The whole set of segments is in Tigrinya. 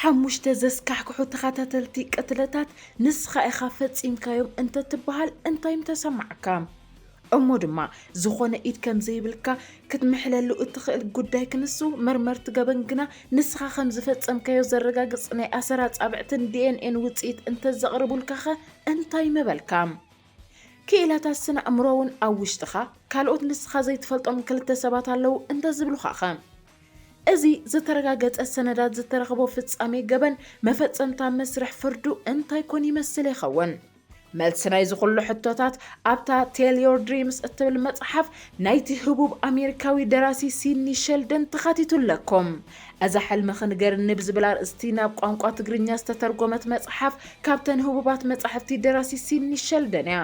ሓሙሽተ ዘስካሕክሑ ተኸታተልቲ ቅትለታት ንስኻ ኢኻ ፈጺምካዮም እንተትበሃል እንታይ ምተሰማዓካ? እሞ ድማ ዝኾነ ኢድ ከም ዘይብልካ ክትምሕለሉ እትኽእል ጉዳይ ክንሱ፣ መርመርቲ ገበን ግና ንስኻ ከም ዝፈጸምካዮ ዘረጋግጽ ናይ ኣሰር ኣጻብዕትን ዲ ኤን ኤን ውጽኢት እንተዘቕርቡልካኸ እንታይ ምበልካ? ክኢላታት ስነ ኣእምሮ እውን ኣብ ውሽጥኻ ካልኦት ንስኻ ዘይትፈልጦም ክልተ ሰባት ኣለዉ እንተዝብሉኻኸ? እዚ ዝተረጋገጸ ሰነዳት ዝተረኽቦ ፍጻሜ ገበን መፈጸምታ መስርሕ ፍርዱ እንታይ ኮን ይመስል ይኸውን? መልሲ ናይዚ ኩሉ ሕቶታት ኣብታ Tell Your Dreams እትብል መጽሓፍ ናይቲ ህቡብ ኣሜሪካዊ ደራሲ ሲድኒ ሸልደን ተኻቲቱ ኣለኩም። እዛ ሕልምኺ ንገርኒ ብዝብል ኣርእስቲ ናብ ቋንቋ ትግርኛ ዝተተርጎመት መጽሓፍ ካብተን ህቡባት መጻሕፍቲ ደራሲ ሲድኒ ሸልደን እያ።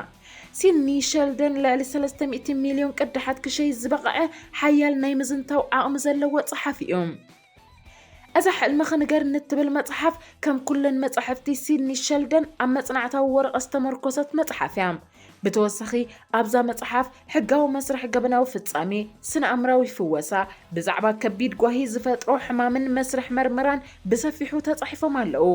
ሲድኒ ሸልደን ልዕሊ ሰለስተ ሚእቲ ሚልዮን ቅዳሓት ክሸይጥ ዝበቕዐ ሓያል ናይ ምዝንታው ዓቕሚ ዘለዎ ጸሓፊ እዩ። እዛ ሕልምኺ ንገርኒ እትብል መጽሓፍ ከም ኩለን መጻሕፍቲ ሲድኒ ሸልደን ኣብ መጽናዕታዊ ወረቐት ዝተመርኮሰት መጽሓፍ እያ። ብተወሳኺ ኣብዛ መጽሓፍ ሕጋዊ መስርሕ ገበናዊ ፍጻሜ፣ ስነ ኣእምራዊ ፍወሳ፣ ብዛዕባ ከቢድ ጓሂ ዝፈጥሮ ሕማምን መስርሕ መርመራን ብሰፊሑ ተጻሒፎም ኣለዉ።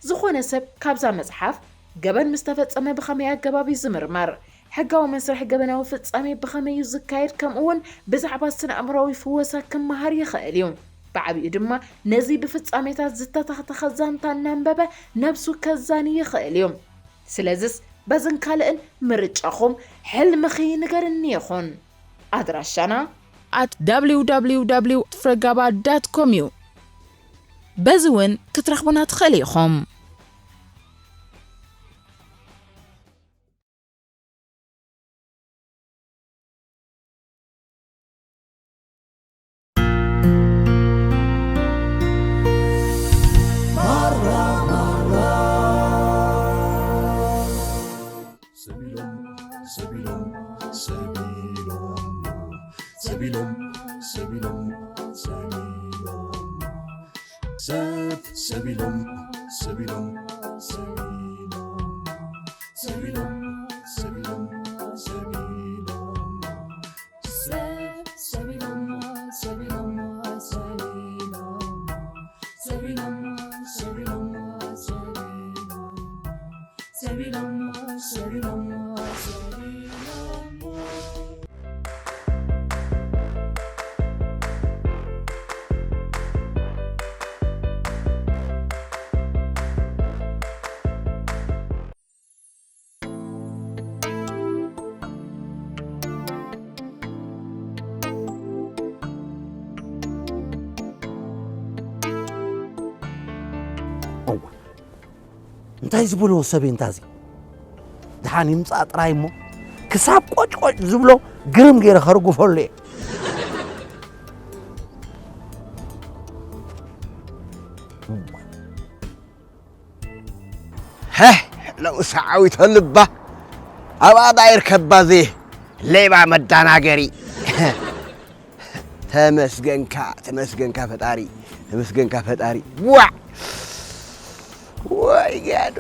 ዝኾነ ሰብ ካብዛ መጽሓፍ ገበን ምስ ተፈጸመ ብኸመይ ኣገባብ እዩ ዝምርመር? ሕጋዊ መስርሕ ገበናዊ ፍጻሜ ብኸመይ እዩ ዝካየድ? ከምኡውን ብዛዕባ ስነ ኣእምራዊ ፍወሳ ክመሃር ይኽእል እዩ። ብዓቢኡ ድማ ነዚ ብፍጻሜታት ዝተተኽተኸ ዛንታ እናንበበ ነብሱ ከዛኒ ይኽእል እዩ። ስለዝስ በዝን ካልእን ምርጫኹም ሕልምኺ ንገርኒ ይኹን። ኣድራሻና at www ፍረጋባ dot com እዩ። በዚ እውን ክትረኽቡና ትኽእል ኢኹም። ሰቢሎም፣ ሰቢሎም፣ ሰቢሎም፣ ሰቢሎም፣ ሰቢሎም፣ ሰቢሎም፣ ሰብ፣ ሰቢሎም፣ ሰቢሎም፣ ሰቢሎም፣ ሰቢሎም፣ ሰቢሎም፣ ሰቢሎም፣ ሰብ፣ ሰቢሎም፣ ሰቢሎም፣ ሰቢሎም፣ ሰቢሎም፣ ሰቢሎም፣ ሰቢሎም። እንታይ ዝበልዎ ሰብ እዩ እንታዚ? ደሓን ይምጻእ ጥራይ እሞ፣ ክሳብ ቆጭቆጭ ዝብሎ ግርም ገይረ ከርግፈሉ እየ። ሀህ፣ ሎምስ ዓዊቶ ልባ ኣብኣ ዳ ይርከባ፣ ዘይ ሌባ መዳናገሪ። ተመስገንካ፣ ተመስገንካ ፈጣሪ፣ ተመስገንካ ፈጣሪ። ዋዕ! ወይ ጋዶ።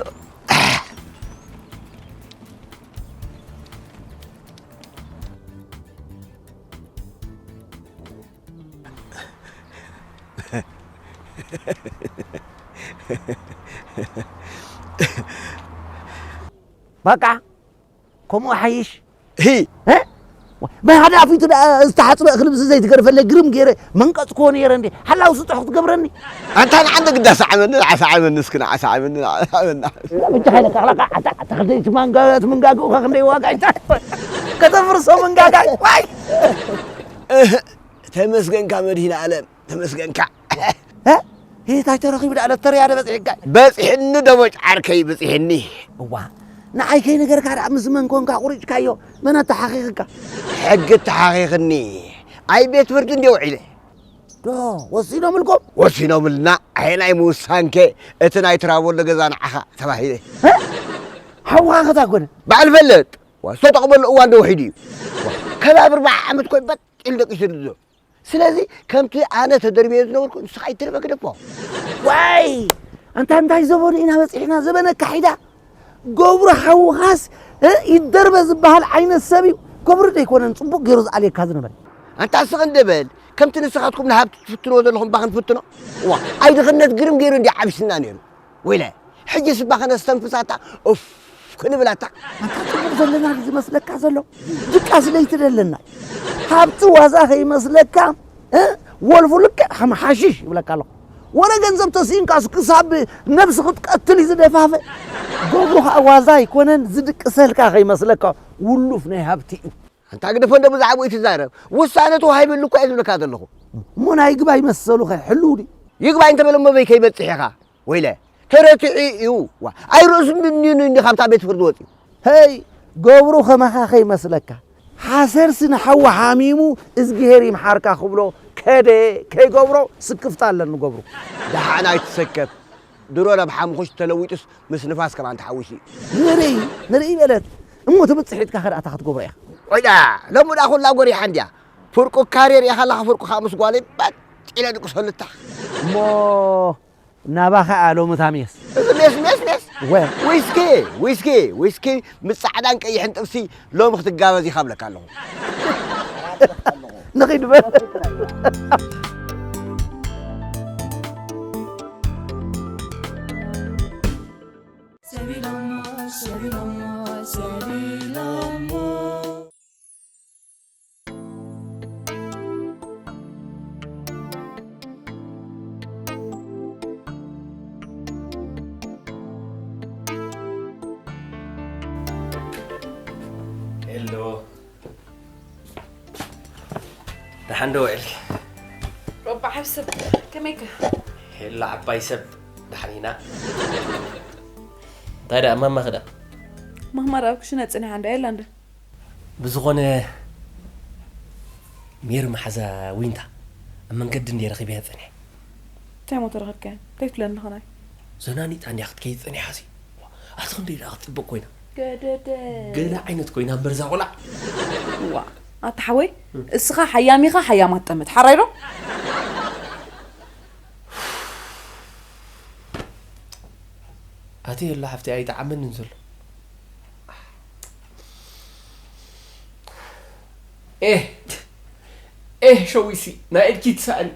በቃ፣ ከምኡ ሓይሽ። ሂ። እ? ማይ ሓደ ኣፊቱ ደኣ ዝተሓጽበ እኽሊ ምስ ዘይትገርፈለይ ግርም ገይረ መንቀጽክዎ ነይረ እንዴ። ሓላው ስጡሕ ክትገብረኒ። ኣንታ ንዓንደ ግዳ ሰዓመኒ፣ ንዓ ሰዓመኒ፣ እስኪ ንዓ ሰዓመኒ፣ ንዓ ሰዓመኒ። ብቻ ሓይለ ካኽላካ ኣታ፣ ኣታ፣ ክንደይ እቲ ማንጋ-፣ እቲ ምንጋግኡ ከ ክንደይ ዋጋ ይታ-፣ ከተፍርሶ ምንጋጋ። ዋይ! እህ፣ ተመስገንካ መድሂን ዓለም። ተመስገንካ። እ? ሄ፣ ታይ ተረኺቡ ደኣ ለተርያ ደ በጺሕካ? በጺሕኒ ዶ መጭዓርከይ በጺሕኒ። እዋ፣ ንዓይ ከይነገርካ ደኣ ምስ መን ኮንካ ቁሪጭካዮ? መን ኣተሓኺኽካ? ሕጊ ኣተሓኺኽኒ። ኣይ ቤት ፍርዲ እንድየ ውዒለ። ዶ፣ ወሲኖምልኩም? ወሲኖምልና። ኣየናይ ምውሳንከ እቲ ናይ ትራቦሎ ገዛ ንዓኻ ተባሂለ። እ? ሓውኻ ከታ ኮነ? በዓል ፈለጥ። ዋ፣ ዝተጠቕመሉ እዋን ዶ ውሒዱ እዩ። ዋ፣ ከባቢ ኣርባዓ ዓመት ኮይ በጥ ኢሉ ደቂሱ ኣሎ። ስለዚ ከምቲ ኣነ ተደርብየ ዝነበርኩ ንስኻ ኣይትደርበ ግደፎ። ዋይ! ኣንታ እንታይ ዘበኑ ኢና በጺሕና፣ ዘበነ ኣካሒዳ። ገብሩ ሓውኻስ፣ እ፣ ይደርበ ዝበሃል ዓይነት ሰብ እዩ። ገብሩ ደይኮነን ጽቡቕ ገይሩ ዝኣልየካ ዝነበረ። ኣንታ ስቕ እንደ በል፣ ከምቲ ንስኻትኩም ንሃብቲ ትፍትንዎ ዘለኹም እባ ክንፍትኖ። እዋ፣ ኣይ ድኽነት ግርም ገይሩ እንድዩ ዓብስና ነይሩ። ወይለ፣ ሕጂ ስባ ከነስተንፍሳታ፣ ኡፍ ክንብላታ። ኣንታ ጽቡቕ ዘለና ድዩ ዝመስለካ ዘሎ? ድቃስ ለይቲ ደለና። ሃብቲ ዋዛ ከይመስለካ፣ እ? ወልፉ ልክዕ ከም ሓሽሽ ይብለካ ኣለኹ። ወረ ገንዘብ ተስኢንካስ ክሳብ ነብሲ ክትቀትል እዩ ዝደፋፍእ። ገብሩ ኸኣ ዋዛ ኣይኮነን፣ ዝድቅሰልካ ከይመስለካ፣ ውሉፍ ናይ ሃብቲ እዩ። ኣንታ ግደፎ፣ እንደ ብዛዕባኡ ኣይትዛረብ። ውሳነ ተዋሂብሉ እኮ እየ ዝብለካ ዘለኹ። እሞ ናይ ይግባይ መሰሉ ኸ ሕልው ድዩ? ይግባይ እንተበለ እሞ በይ ከይበጽሕ ኢኻ? ወይለ፣ ተረቲዑ እዩ። ዋ፣ ኣይ ርእሱ እንድንዩ እንዲ ካብታ ቤት ፍርዲ ወጺኡ። ሄይ፣ ገብሩ ኸማኻ ከይመስለካ። ሓሰርሲ ንሓዊ ሓሚሙ እዝግሄር ይምሓርካ ክብሎ ከደ ከይገብሮ ስክፍታ ኣለኒ ገብሩ። ደሓን ኣይትሰከፍ። ድሮ ናብ ሓሙኹሽ ተለዊጡስ ምስ ንፋስ ከማን ተሓዊሱ እዩ። ንርኢ፣ ንርኢ በለት። እሞ ትብጽሕ ኢድካ ከ ደኣ እንታይ ክትገብሮ ኢኻ? ቆይ ደኣ፣ ሎሚ ደኣ ኩላ ጎሪሓ እንድያ። ፍርቁ ካርየር ኢኻ ኣለኻ፣ ፍርቁ ከኣ ምስ ጓለይ ባጥ ኢለ ድቅሰሉ እታ። እሞ ናባኻ እያ ሎሚ እታ ሜስ። እዚ ሜስ፣ ሜስ፣ ሜስ። ወ- ዊስኪ፣ ዊስኪ፣ ዊስኪ ምስ ጻዕዳን ቀይሕን ጥብሲ ሎሚ ክትጋበዝ ኢኻ እብለካ ኣለኹ። ንኺድ በል። ሰቢሎሞ፣ ሰቢሎሞ፣ ሰቢሎሞ። ሄሎ። ደሓን ዶ ውዒልኪ? ሮባ ዓቢ ሰብ፣ ከመይከ? ሄሎ ዓባይ ሰብ፣ ደሓን ኢና። እንታይ ደኣ፣ ማማ ኸ ደኣ? ማማ ደኣ ኣብ ክሽነ ጸኒሓ እንዳ የላ እንዳ። ብዝኾነ፣ ሜሪ መሓዛ ዊንታ ኣብ መንገዲ እንድየ ረኺበያ ጸኒሐ። እንታይ እሞ ተረኸብካያ? እንታይ ትብለኒ ኸናይ? ዘናኒታ እንድያ ክትከይድ ጸኒሓ ሲ። ኣቲ ክንደይ ደኣ ክትጽብቕ ኮይና። ገደደ። ገለ ዓይነት ኮይና እምበር እዛ ቆልዓ። ዋ፣ ኣታ ሓወይ፣ እስኻ ሓያም ኢኻ፣ ሓያማት ጠምት። ሓራይ ዶ? ኣቲ የላ ሓፍቲ ኣይጠዓመንን ዘሎ። ኤህ፣ ኤህ፣ ሸዊሲ፣ ናይ ኢድኪ ትሳእኒ።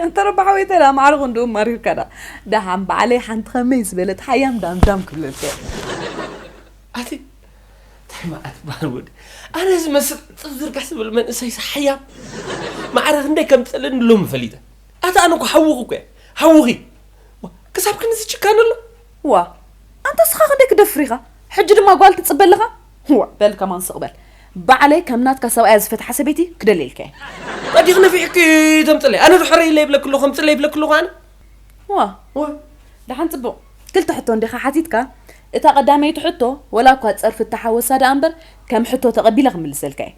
ኣንተ ረባ ሓወይተይ፣ ዳ ማዕረ ክንድኡ ማሪርካ ዳ። ደሓን ባዕለይ ሓንቲ ኸመይ ዝበለት ሓያም ዳምዳም ክብለልካ እየ። ኣቲ፣ እንታይ መዓት በሃል ወዲ? ኣነ ዝመስል ጥፍ ዝርግሕ ዝብል መንእሰይ ሓያም። ማዕረ ክንደይ ከም ዝጸልእኒ ሎሚ ፈሊጠ። ኣታ ኣነ እኮ ሓውኺ እኮ እየ። ሓውኺ። ዋ፣ ክሳብ ክንዚ ጭካነ ኣሎ? ዋ፣ ኣንታ እስኻ ክንደይ ክደፍር ኢኻ? ሕጂ ድማ ጓል ትጽበ ኣለኻ? ዋ፣ በል ከማን ስቕ በል። ባዕለይ ከም ናትካ ሰብኣያ ዝፈትሓ ሰበይቲ ክደልየልካ እየ። ቀዲኺ ነፊሕኪ ተምጽለይ። ኣነ ዶ ሕረይ ኢለ ይብለኪ ኣለኹ፣ ከምጽለይ ይብለኪ ኣለኹ ኣነ? ዋ፣ ዋ። ደሓን ጽቡቕ። ክልተ ሕቶ እንዲኻ ሓቲትካ፣ እታ ቀዳመይቲ ሕቶ ወላ እኳ ጸርፊ እተሓወሳ ደኣ እምበር ከም ሕቶ ተቐቢለ ክምልሰልካ እየ።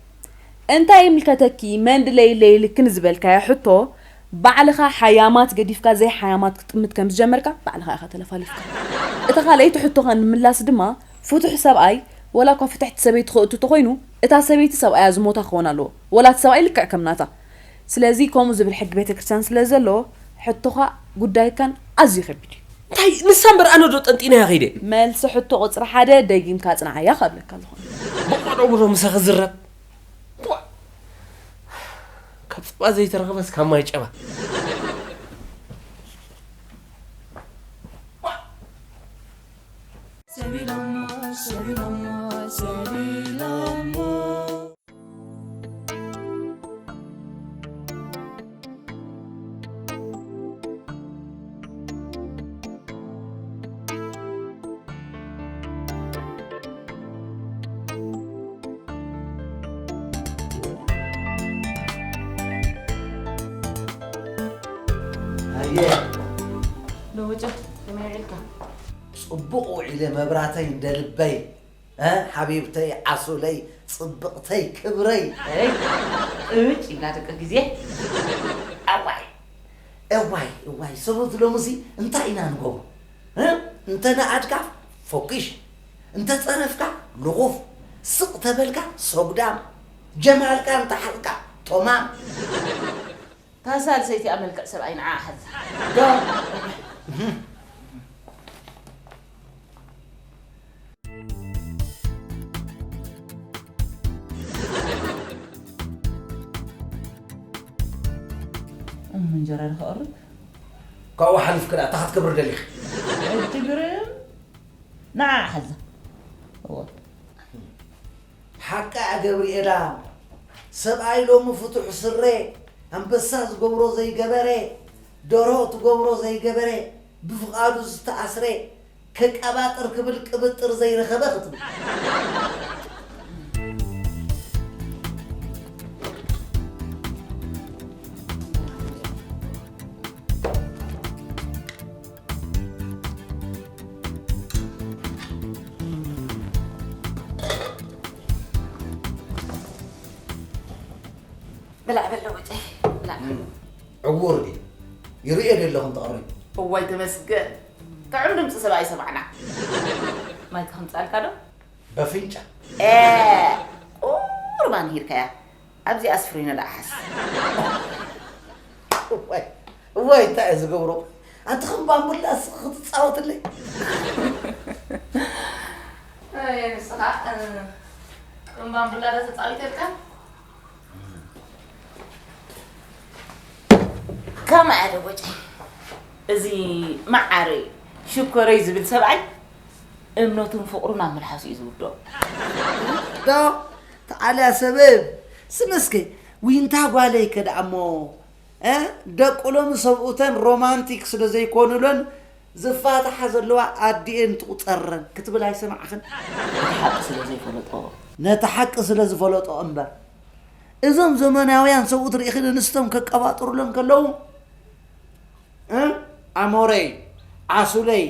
እንታይ ይምልከተኪ፣ መን ድለይለይ ኢልክኒ ዝበልካዮ ሕቶ፣ ባዕልኻ ሓያማት ገዲፍካ ዘይሓያማት ክትጥምት ከም ዝጀመርካ ባዕልኻ ኢኻ ተለፋሊፍካ። እታ ካልኣይቲ ሕቶኻ ንምላስ ድማ፣ ፍቱሕ ሰብኣይ ወላ እኳ ፍትሕቲ ሰበይቲ ክእቱ ተኾይኑ፣ እታ ሰበይቲ ሰብኣያ ዝሞታ ክኸውን ኣለዎ። ወላ እቲ ሰብኣይ ልክዕ ከም ናታ። ስለዚ ከምኡ ዝብል ሕጊ ቤተ ክርስቲያን ስለ ዘሎ፣ ሕቶኻ ጉዳይካን ኣዝዩ ከቢድ እዩ። እንታይ ንሳ እምበር ኣነ ዶ ጠንጢነያ ከይደ? መልሲ ሕቶ ቁጽሪ ሓደ ደጊምካ ኣጽንዓያ ክብለካ ኣለኹ። በቆዶ ብሎ ምሳኺ ዝረብ። ዋ! ካብ ጸባ ዘይተረኸበስ ካብ ማይ ጨባ። ዋ! ሰቢሎሞ፣ ሰቢሎሞ፣ ሰቢሎሞ። ኣየ። ዶ ወጨት ከመይ ውዒልካ? ጽቡቕ ውዒለ መብራተይ እንደ ልበይ። እ፣ ሓቢብተይ፣ ዓሱለይ፣ ጽብቕተይ፣ ክብረይ። ኣይ፣ ቅጭ ኢላ ደቂ ግዜ። ኣዋይ፣ እዋይ፣ እዋይ፣ ሰበት ሎምሲ እንታይ ኢና ንገብሮ? እ? እንተ ነኣድካ ፎኪሽ፣ እንተ ጸረፍካ ልኹፍ፣ ስቕ ተበልካ ሶግዳም፣ ጀማልካ እንተ ሓዝካ ቶማም። እታ ሳልሰይቲ እያ መልክዕ ሰብኣይ ንዓ ሓዛ። ዶ? እንጀራ ዶ ክቐርብ? ካብኡ ሓሊፍኪ ደኣ እንታይ ክትገብሪ ደሊኺ? ሕጂ ግርም ንዓ ሓዛ። እወ። ሓቃ ገብርኤላ፣ ሰብኣይ ሎሚ ፍቱሕ ስረ፣ ኣንበሳ ዝገብሮ ዘይገበረ፣ ደርሆ ትገብሮ ዘይገበረ፣ ብፍቓዱ ዝተኣስረ፣ ከቀባጥር ክብል ቅብጥር ዘይረኸበ ክትብል። ብላዕ በሎ ወጨይ፣ ብላዕ። እም፣ ዕዉር ድዩ? ይርእዮ ዶ ኣለኹም ተቐሪቡ? እዋይ ተመስገን። ጥዑም ድምፂ ሰብኣይ ሰማዕና። ማይ ከምፃልካ ዶ? በፍንጫ። ኤ፣ ቁርባን ሂርካያ። ኣብዚ ኣስፍሪኖ ደኣ ሓስ። እዋይ፣ እዋይ፣ እንታይ እየ ዝገብሮ? ኣንቲ ከም ባምቡላ እስኺ ክትፃወትለይ? ኣይ፣ ንስኻ፣ እ፣ ከም ባምቡላ ዶ ተፃዊተልካ? ከማይ ኣደ ወጨ። እዚ መዓረይ፣ ሽኮረይ ዝብል ሰብኣይ እምነቱን ፍቕሩን ኣብ መልሓሱ እዩ ዝውድኦ። ዶ፣ ተዓልያ ሰበብ፣ ስምስከ፣ ዊንታ ጓለይ ከ ደኣ እሞ፣ እ፣ ደቁ ሎሚ ሰብኡተን ሮማንቲክ ስለ ዘይኮኑለን፣ ዝፋታሓ ዘለዋ ኣዲኤን ትቑጸረን ክትብል ኣይሰማዕኽን? ነቲ ሓቂ ስለ ዘይፈለጦ። ነቲ ሓቂ ስለ ዝፈለጦ እምበር። እዞም ዘመናውያን ሰብኡት ርኢኺ ንንስቶም ከቀባጥሩለን ከለዉ፣ እ? ኣሞረይ፣ ዓሱለይ፣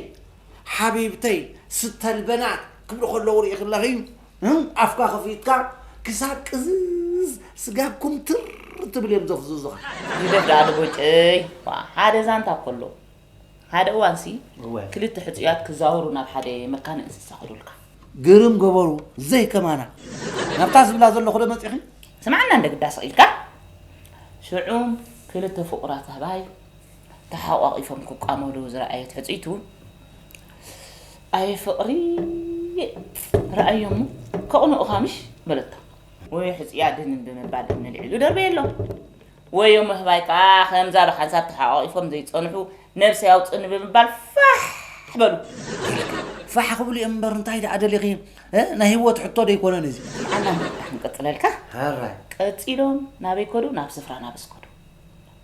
ሓቢብተይ፣ ስተልበናት ክብሉ ከለዉ ርኢኺ ኣለኺ፣ እ? ኣፍካ ከፊትካ ክሳብ ቅዝዝ ስጋብ ኩምትር ትብል እዮም ዘፍዝዙኻ። ግደፍ ደኣ ደቦጨይ፣ ዋ፣ ሓደ ዛንታ እኮ ኣሎ። ሓደ እዋንሲ እወ። ክልተ ሕጹያት ክዛወሩ ናብ ሓደ መካነ እንስሳ ከዱልካ። ግርም ገበሩ፣ ዘይከማና። ናብታ ዝብላ ዘለኹ ዶ መጺኺ? ስምዓና እንደ ግዳ ስቕ ኢልካ። ሽዑ ክልተ ፍቑራት ኣህባይ ተሓቋቒፎም ክቋመዱ ዝረኣየት ሕጽይቱ፣ "ኣየ ፍቕሪ፣ ረኣዮሞ፣ ከቕንኡኻ ምሽ?" በለቶ። ወይ ሕጽያ ድንን ብምባል እምኒ ልዒሉ ደርበየሎም። ወዮ ምህባይ ከኣ ከምዛ ብሓንሳብ ተሓቋቒፎም ዘይጸንሑ ነብሰይ ኣውጽእኒ ብምባል ፋሕ በሉ። ፋሕ ክብሉ እዮም እምበር እንታይ ደኣ ደሊኺ? እ? ናይ ህይወት ሕቶ ዶ ኣይኮነን እዚ? ንዓና ንረዳሕ ክንቅጽለልካ። ሕራይ። ቀጺሎም ናበይ ከዱ? ናብ ስፍራ ናብስ ከዱ።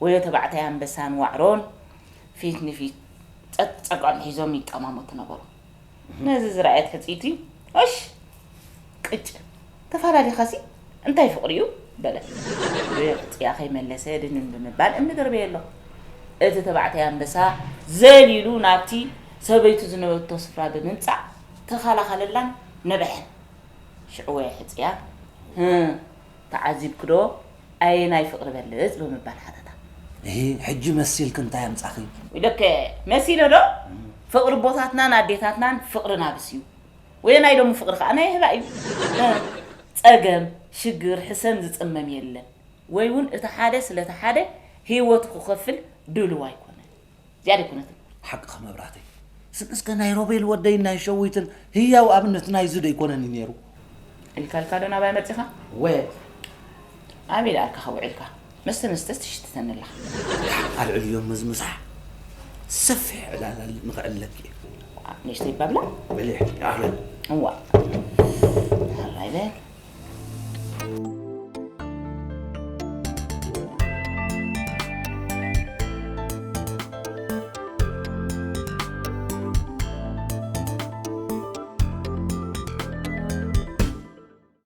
ወዮ ተባዕታይ ኣንበሳን ዋዕሮን ፊት ንፊት ጸ-፣ ጸግዖም ሒዞም ይጠማመቱ ነበሩ። ነዚ ዝረኣየት ሕጽይቲ፣ "እሽ፣ ቅጭ፣ ተፋላሊኻሲ እንታይ ፍቕሪ እዩ?" በለት። ሕጽያ ከይመለሰ ድንን ብምባል እምኒ ደርበየሎ። እቲ ተባዕታይ ኣንበሳ ዘሊሉ ናብቲ ሰበይቱ ዝነበረቶ ስፍራ ብምምጻእ ተኻላኸለላን ነበሐን። ሽዑ ወዮ ሕጽያ፣ "ህም፣ ተዓዚብኪ ዶ? ኣየናይ ፍቕሪ በልጽ?" ብምባል ሓተታ። እሂ፣ ሕጂ መሲልኪ እንታይ ኣምጻኺ? ኢለከ መሲለ ዶ? ፍቕሪ ኣቦታትናን ኣዴታትናን ፍቕሪ ናብስ እዩ። ወየናይ ደሞ ፍቕሪ ከኣ ናይ ኣህባይ እዩ። እ፣ ጸገም፣ ሽግር፣ ሕሰም ዝጽመም የለን። ወይ እውን እቲ ሓደ ስለቲ ሓደ ህይወቱ ክኸፍል ድሉው ኣይኮነን። እዚኣ ደይኮነትን። ሓቅኺ መብራህተይ። ስቕ እስከ ናይ ሮቤል ወደይን ናይ ሸዊትን ህያው ኣብነት ናይዚ ደይኮነን እዩ ነይሩ? ኢልካልካ ዶ ናባይ መጺኻ? ወ- ኣበይ ደኣ ኣልካ ውዒልካ? መስተ መስተስ ትሽትተኒ ኣለኻ። ኣልዕልዮም መዝምሳሕ። ሰፊሕ ዕላል ንኽዕለልኪ እየ። ንእሽተይ ባብላ? በሊ፣ ይኣኽለኒ። እዋ። ሕራይ በል።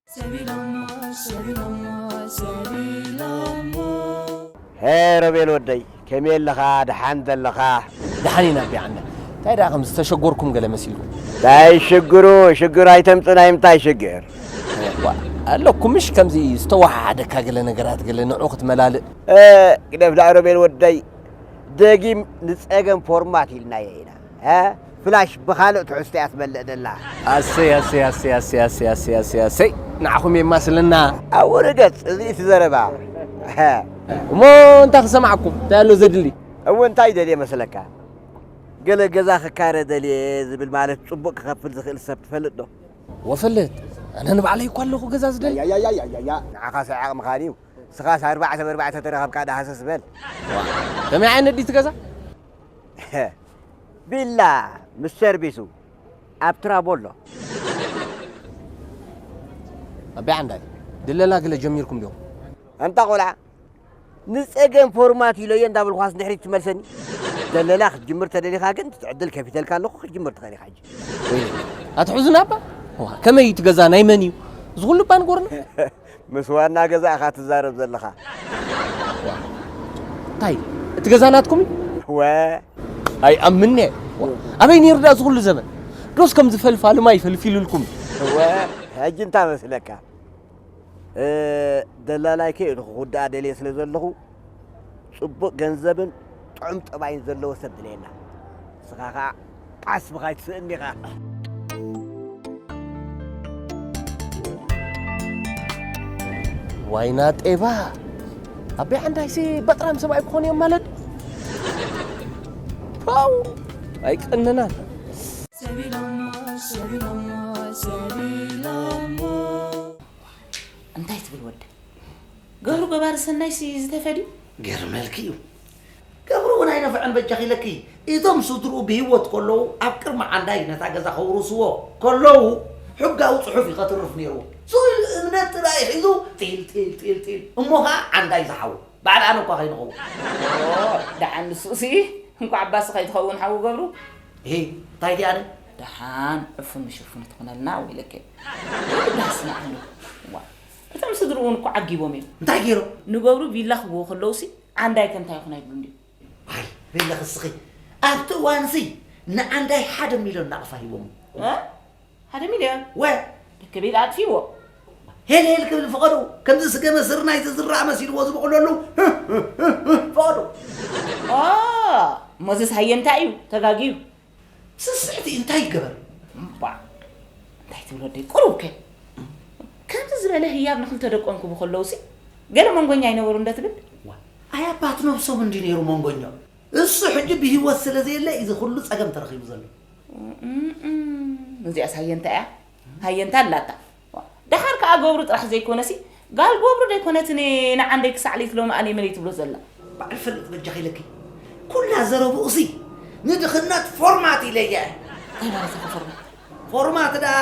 ሰቢሎሞ፣ ሰቢሎሞ፣ ሰቢሎሞ። ሄይ ሮቤል ወደይ፣ ከመይ ኣለኻ? ደሓን ደለኻ? ደሓን ኢና ኣቢ ዓንደ። እንታይ ደኣ ከም ዝተሸጎርኩም ገለ መሲልኩም? እንታይ ሽግሩ? ሽግር ኣይተምጽእ፣ ናይ ምንታይ ሽግር? ዋ፣ ኣለኩም ምሽ ከምዚ ዝተወሓሓደካ ገለ ነገራት ገለ ንዑ ክትመላልእ። እ፣ ግደፍ ደኣ ሮቤል ወደይ፣ ደጊም ንጸገም ፎርማት ኢልናዮ ኢና። እ፣ ፍላሽ ብኻልእ ትሕዝቶ እያ ትመልእ ደላ። ኣሰይ፣ ኣሰይ፣ ኣሰይ። ንዓኹም የማስለና። ኣብኡ ርገጽ፣ እዚ እቲ ዘረባ። እሞ እንታይ ክሰማዕኩም? እንታይ ኣሎ ዘድሊ? እሞ እንታይ ደልየ መስለካ? ገለ ገዛ ክካረ ደልየ ዝብል ማለት ጽቡቕ ክኸፍል ዝኽእል ሰብ ትፈልጥ ዶ? ወፈልጥ፣ ኣነ ንባዕለይ እኳ ኣለኹ ገዛ ዝደሊ። ያያያያያያ፣ ንዓኻስ ዓቕምኻን እዩ። ንስኻስ ኣርባዕተ ብኣርባዕተ ተረኸብካ ደሃሰስ በል። ከመይ ዓይነት ድዩ እቲ ገዛ? ቪላ ምስ ሰርቪሱ ኣብ ትራቦሎ። ኣቢ ዓንዳይ፣ ድለላ ገለ ጀሚርኩም ዲኹም? ኣንታ ቆልዓ፣ ንጸገም ፎርማት ኢሎዮ እንዳበልኳስ ንድሕሪት ትመልሰኒ? ደለላ ክትጅምር ተደሊኻ ግን ትዕድል ከፊተልካ ኣለኹ፣ ክትጅምር ትኽእል ኢኻ ሕጂ። ወይኔ፣ ኣትሕዙና እባ። ዋ፣ ከመይ እዩ እቲ ገዛ ናይ መን እዩ? እዚ ኩሉ እባ ንገሩና። ምስ ዋና ገዛ ኢኻ ትዛረብ ዘለኻ። እንታይ? እቲ ገዛ ናትኩም እዩ? ወ። ኣይኣምን'የ። ዋ፣ ኣበይ ነይሩ ደኣ እዚ ኩሉ ዘበን? ዶስ ከምዚ ፈልፋሊ ማይ ፈልፊሉልኩም? ወ፣ ሕጂ እንታይ መስለካ? እ፣ ደላላይከ እዩ ክጉዳእ ደልየ ስለ ዘለኹ፣ ጽቡቕ ገንዘብን ጥዑም ጠባይን ዘለዎ ሰብ ድልየና። ንስኻ ኸኣ ዓስብኻ ኣይትስእን ኢኻ። ዋይና ጤባ። ኣቤ ዓንዳይሲ በጥራም ሰብኣይ ክኾኑ እዮም ማለት? ፓው! ኣይቀነናን። ሰቢሎሞ፣ ሰቢሎሞ፣ ሰቢሎሞ። እንታይ ትብል ወደ? ገብሩ ገባሪ ሰናይሲ ዝተፈድዩ? ገርመልኪ እዩ። ገብሩ እውን ኣይነፍዐን በጃኺ ኢለኪ። እቶም ስድርኡ ብህይወት ከለዉ ኣብ ቅድሚ ዓንዳይ ነታ ገዛ ከውርስዎ ከለዉ ሕጋዊ ጽሑፍ እዩ ከትርፍ ነይርዎ። ስኡል እምነት ጥራይ ሒዙ ጢል ጢል ጢል ጢል። እሞ ኸዓ ዓንዳይ ዝሓው ባዕል ኣነ እኳ ከይንኸውን። ኦ፣ ደሓን ንሱሲ እንኳዕ ኣባሲ ከይትኸውን ሓው ገብሩ። እሂ፣ እንታይ ድያ ኣነ? ደሓን ዕፉን ምሽፉን ትኾነልና ወይ ኢለኪ። ዳስ ንዓንዱ። ዋ፣ እቶም ስድርኡ እውን እኮ ዓጊቦም እዮም። እንታይ ገይሮም? ንገብሩ ቪላ ክብዎ ከለውሲ ዓንዳይ ከ እንታይ ይኹን ኣይብሉን ድዩ? ኣይ፣ ቪላ ክስኺ። ኣብቲ እዋንሲ ንዓንዳይ ሓደ ሚልዮን ናቕፋ ሂቦም። እ? ሓደ ሚልዮን? ወ። ደከ ቤት ኣጥፊዎ። ሄል ሄል ክብል ፍቐዱ። ከምዚ ስገመ ስርናይ ዝዝራእ መሲልዎ ዝብቑለሉ። ፍቐዱ። ኦ፣ ሞዝስ ሃየንታ እዩ፣ ተጋግዩ። ስስዕቲ እንታይ ይገበር? እምባ፣ እንታይ ትብል ወደይ? ቁሩብ ከ። ከምዚ ዝበለ ህያብ ንክልተ ደቆም ክቡ ከለውሲ፣ ገለ መንጎኛ ኣይነበሩ እንደ ትብል? ዋ፣ ኣይ ኣባት ነብሶም እንዲ ነይሩ መንጎኛ። እሱ ሕጂ ብህይወት ስለ ዘየለ፣ እዚ ኩሉ ጸገም ተረኺቡ ዘሎ። እም፣ እም፣ እዚኣስ ሃየንታ እያ። ሃየንታ ኣላታ። ደሓር ከኣ ገብሩ ጥራሕ ዘይኮነሲ፣ ጋል ገብሩ ደይኮነትኒ ንዓንደይ ክሳዕ ለይቲ ሎሚ ኣነ መን እየ ትብሎ ዘላ? በዓል ፈልጥ በጃኺ ኢለኪ። ኩላ ዘረብኡሲ ንድኽነት ፎርማት ኢለየ። እንታይ ማለት እዩ ፎርማት? ፎርማት ደኣ፣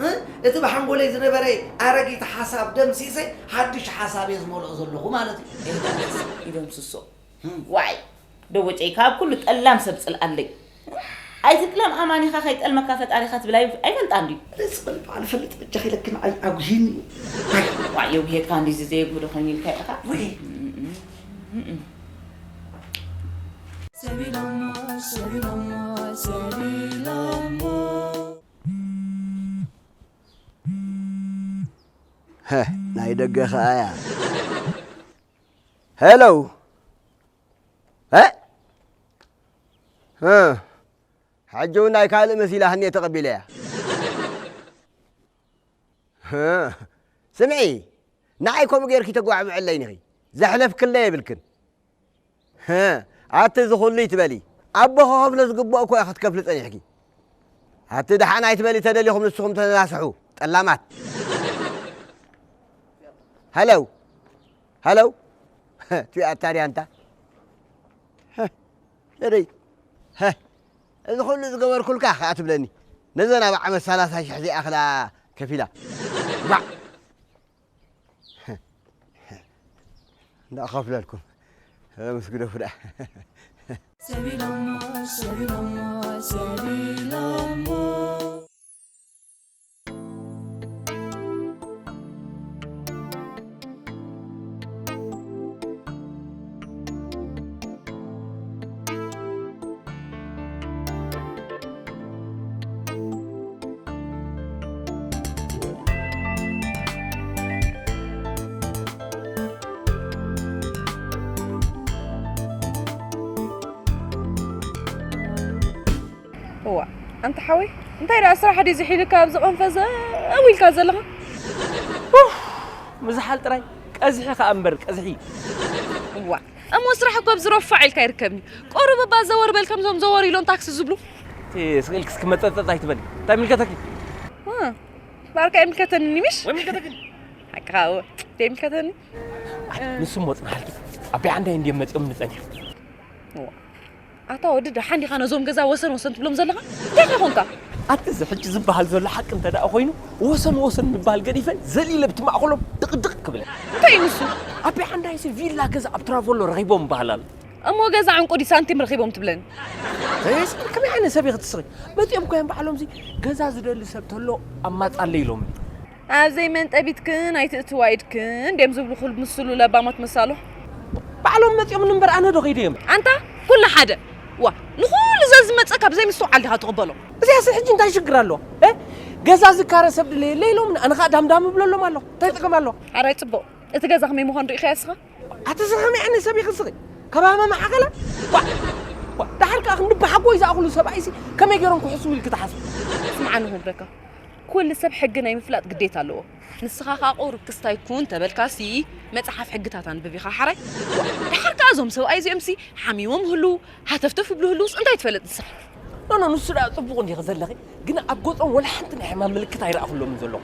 እ? እቲ ብሓንጎለይ ዝነበረ ኣረጊት ሓሳብ ደምሲሰ ሓድሽ ሓሳብ እየ ዝመልኦ ዘለኹ ማለት እዩ። ይደምስሶ። ዋይ፣ ደቦጨይ ካብ ኩሉ ጠላም ሰብ ጽልኣለይ። ኣይትጥለም ኣማኒኻ ከይጠልመካ ፈጣሪኻ ትብል ኣይ-፣ ኣይፈልጣን ድዩ? ርእሲ በል በዓል ፈልጥ በጃኺ ኢለኪ ንዓይ ኣጉሂኒ እዩ። ዋይ፣ የጉሄካ እንዲዚ ዘየጉህዶ ኮይኑ ኢልካ ኢኻ። ወይ። ሰቢሎሞ፣ ሰቢሎሞ፣ ሰቢሎሞ። ሀ፣ ናይ ደገ ኸኣያ። ሄሎ። እ? እ። ሕጂ እውን ናይ ካልእ መሲላትኒ እየ ተቐቢለያ። እ። ስምዒ፣ ንዓይ ከምኡ ጌርኪ ተጓዕብዐለይን ኢኺ። ዘሕለፍክለይ የብልክን። እ። ኣቲ እዚ ኩሉ ይትበሊ። ኣቦ ከኸፍሎ ዝግብኦ እኮ ኢኺ ክትከፍሊ ጸኒሕኪ። ኣቲ ደሓን ኣይትበሊ ተደሊኹም ንስኹም ተነሳስሑ። ጠላማት። ሃለው። ሃለው። ቱ ኣታ ድያ ኣንታ? ዘደይ። እዚ ኩሉ ዝገበርኩልካ ከኣ ትብለኒ። ነዘን ኣብ ዓመት ሰላሳ ሽሕ ዘይኣኽላ ከፊላ። ባዕ። እንዳኸፍለልኩም። ምስ ግደፉ ደኣ። ሰቢሎሞ፣ ሰቢሎሞ፣ ሰቢሎሞ። እዋ፣ ኣንታ ሓወይ፣ እንታይ ደኣ ስራሕ ድዩ ዝሒልካ ኣብዚ ቀንፈዘ እው ኢልካ ዘለኻ? ኡፍ፣ ምዝሓል ጥራይ፣ ቀዝሒ ከኣ እምበር፣ ቀዝሒ። እዋ፣ እሞ ስራሕ እኮ ኣብዚ ረፋዕ ኢልካ ይርከብኒ። ቁሩብ እባ ዘወር በል ከምዞም ዘወር ኢሎም ታክሲ ዝብሉ። እቲ ስቕ ኢልክስ ክመጠጠጥ ኣይትበሊ። እንታይ ይምልከተኪ? እ፣ ባርካ ይምልከተኒ ምሽ? ወይ ይምልከተኪ? ሓቅኻ እወ፣ እንታይ ይምልከተኒ? ንሱ እሞ ጽንሓልኪ። ኣቢ ዓንዳይ እንድዮም መጺኦም ንጸኒሕ። እዋ። ኣታ ወዲ ደሓን ዲኻ ነዞም ገዛ ወሰን ወሰን ትብሎም ዘለኻ? እንታይ ኾንካ? ኣቲ እዚ ሕጂ ዝበሃል ዘሎ ሓቂ እንተ ደኣ ኮይኑ፣ ወሰን ወሰን ምባል ገዲፈ፣ ዘሊለ ብቲ ማእከሎም ድቕድቕ ክብል። እንታይ እዩ ንሱ? ኣቢ ዓንዳይሲ ቪላ ገዛ ኣብ ትራቮሎ ረኺቦም ምባሃል ኣሎ። እሞ ገዛ ዕንቁ ድዩ ሳንቲም ረኺቦም ትብለኒ? እስ ከመይ ዓይነት ሰብ ኢኺ ትስኺ? መጺኦም እኮ እዮም ባዕሎም እዚ ገዛ ዝደሊ ሰብ ተሎ ኣማጻለይ ኢሎምኒ። ኣብ ዘይመንጠቢትክን ኣይትእትዋ ኢድክን ድዮም ዝብሉ ኩል ምስሉ ለባማት መሳሉ። ባዕሎም መጺኦም እምበር ኣነ ዶ ከይደ እዮም? ኣንታ ኩሉ ሓደ። ዋ፣ ንኹሉ ዘዝመጸካ ብዘይ ምስትውዓል ዲኻ ትቕበሎ? እዚኣስ ሕጂ እንታይ ሽግር ኣለዎ? እ? ገዛ ዝካረ ሰብ ድለየለ ኢሎምኒ፣ ኣነ ኸኣ ዳምዳም እብለሎም ኣለኹ። እንታይ ጥቕሚ ኣለዎ? ሓራይ ጽቡቕ። እቲ ገዛ ከመይ ምዃኑ ርኢኻዮ እስኻ? ኣቲ እዚ ከመይ ዓይነት ሰብ ኢኺ እስኺ? ካብ ሃመማ ሓኸላ? ዋ፣ ዋ፣ ደሓር ከኣ ክንዲ ብሓጎይ ዝኣኽሉ ሰብኣይሲ ከመይ ገይሮም ክሕስዉ ኢልኪ ትሓስቢ? ስምዓኒ ክነግረካ። ኩሉ ሰብ ሕጊ ናይ ምፍላጥ ግዴታ ኣለዎ። ንስኻ ከኣ ቁሩብ ክስታይ ኩን ተበልካሲ መጽሓፍ ሕግታት ኣንብብ ኢኻ ሓራይ። ዋ፣ ደሓር ከኣ እዞም ሰብኣይ እዚኦምሲ ሓሚሞም ህልው፣ ሃተፍተፍ ይብሉ ህልውስ እንታይ ትፈልጥ ንስኻ? ኖ፣ ኖ፣ ንሱ ደኣ ጽቡቕ እንዲኺ ዘለኺ፣ ግን ኣብ ገጾም ወላ ሓንቲ ናይ ሕማም ምልክት ኣይረኣኹሎምን ዘለኹ።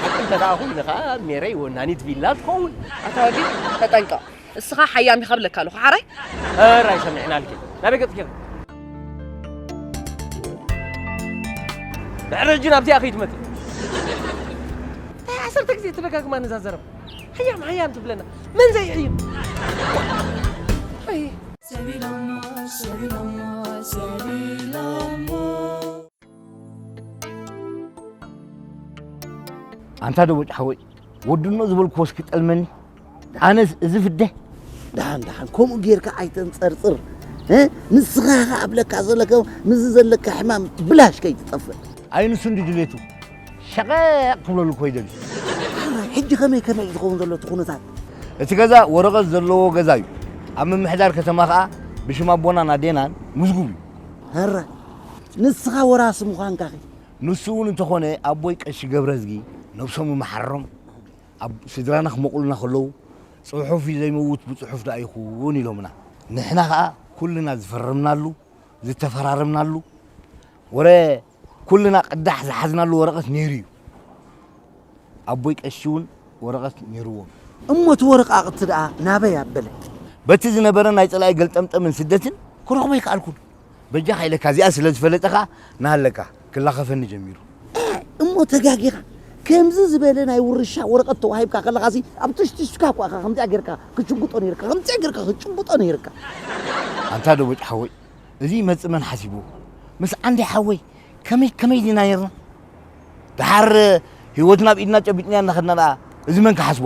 ሓቂ እንተ ደኣ ኮይኑ ኸኣ ሜረይ ወናኒት ቪላ ትኸውን። ኣታ ወዲ፣ ተጠንቀቕ። እስኻ ሓያም ኢኻ ብለካ ኣለኹ፣ ሓራይ? ሕራይ ሰሚዕናልኪ። ናበይ ገጽኪ? ድሕሪ ሕጂ ናብዚኣ ከይትመጺ። እንታይ ዓሰርተ ግዜ ትደጋግማ ነዛ ዘረባ? ሓያም፣ ሓያም ትብለና። መን ዘይሕይም? ኣይ። ኣንታ ደቦጭ ሓወይ፣ ወድኖ ዝበልክዎ እስኪ ጠልመኒ። ኣነስ እዚ ፍደ። ደሓን፣ ደሓን፣ ከምኡ ጌርካ ኣይተንጸርጽር። እ? ንስኻ ኸኣ ኣብለካ ዘለካ፣ ምስዚ ዘለካ ሕማም ብላሽ ከይትጠፍእ። ኣይ ንሱ እንዲ ድሌቱ። ሸቐቕ ክብለሉ እኮ ይደሊ። ሕጂ ከመይ፣ ከመይ እዩ ዝኸውን ዘሎ እቲ ኩነታት? እቲ ገዛ ወረቐት ዘለዎ ገዛ እዩ። ኣብ ምምሕዳር ከተማ ኸኣ ብሽም ኣቦናን ኣዴናን ምዝጉብ እዩ። ሕራይ፣ ንስኻ ወራሲ ምዃንካኺ? ንሱ እውን እንተኾነ ኣቦይ ቀሺ ገብረዝጊ ነብሶም ይመሓሮም ኣብ ስድራና ክመቑልና ከለዉ፣ "ጽሑፍ እዩ ዘይመውት ብጽሑፍ ደኣ ይኹን" ኢሎምና። ንሕና ኸኣ ኩልና ዝፈረምናሉ፣ ዝተፈራረምናሉ፣ ወረ ኩልና ቅዳሕ ዝሓዝናሉ ወረቐት ነይሩ እዩ። ኣቦይ ቀሺ እውን ወረቐት ነይርዎም። እሞ እቲ ወረቓቕቲ ደኣ ናበይ ኣበለ? በቲ ዝነበረ ናይ ጸላኢ ገልጠምጠምን ስደትን ክረኽቦ ኣይከኣልኩን። በጃኻ ኢለካ እዚኣ ስለ ዝፈለጠ ኸኣ ናሃለካ ክላኸፈኒ ጀሚሩ። እሞ ተጋጊኻ። ከምዚ ዝበለ ናይ ውርሻ ወረቐት ተዋሂብካ ከለኻሲ ኣብ ትሽትሽካ እኳ ኢኻ ከምዚኣ ጌርካ ክጭብጦ ነይርካ፣ ከምዚኣ ጌርካ ክጭብጦ ነይርካ። ኣንታ ደቦጭ ሓወይ፣ እዚ ይመጽእ መን ሓሲብዎ? ምስ ዓንዲ ሓወይ ከመይ ከመይ ዲና ነይርና? ደሓር ህይወትና ኣብ ኢድና ጨቢጥና እናኸድና ደኣ እዚ መን ክሓስቦ?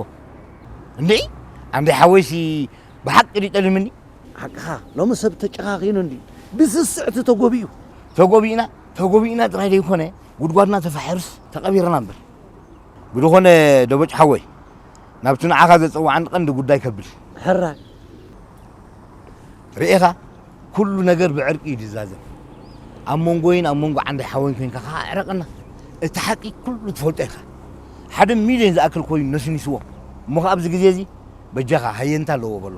እንድዒ ዓንዲ ሓወይሲ ብሓቂ ድዩ ጠሊምኒ? ሓቅኻ፣ ሎሚ ሰብ ተጨኻኺኑ እንድዩ። ብስስዕ እቲ ተጎቢኡ። ተጎቢእና፣ ተጎቢእና ጥራይ ዘይኮነ፣ ጉድጓድና ተፋሒሩስ ተቐቢርና እምበር። ብዝኾነ ደቦጭ ሓወይ፣ ናብቲ ንዓኻ ዘጸውዓኒ ቀንዲ ጉዳይ ከብል። ሕራይ። ርኢኻ፣ ኩሉ ነገር ብዕርቂ እዩ ዝዛዘም። ኣብ መንጎይን ኣብ መንጎ ዓንዲ ሓወይን ኮይንካ ከኣ ዕረቐና። እቲ ሓቂ ኩሉ ትፈልጦ ኢኻ። ሓደ ሚልዮን ዝኣክል ኮይኑ ነስኒስዎ። እሞ ከኣ ኣብዚ ግዜ እዚ በጃኻ ሃየንታ ኣለዎ በሎ።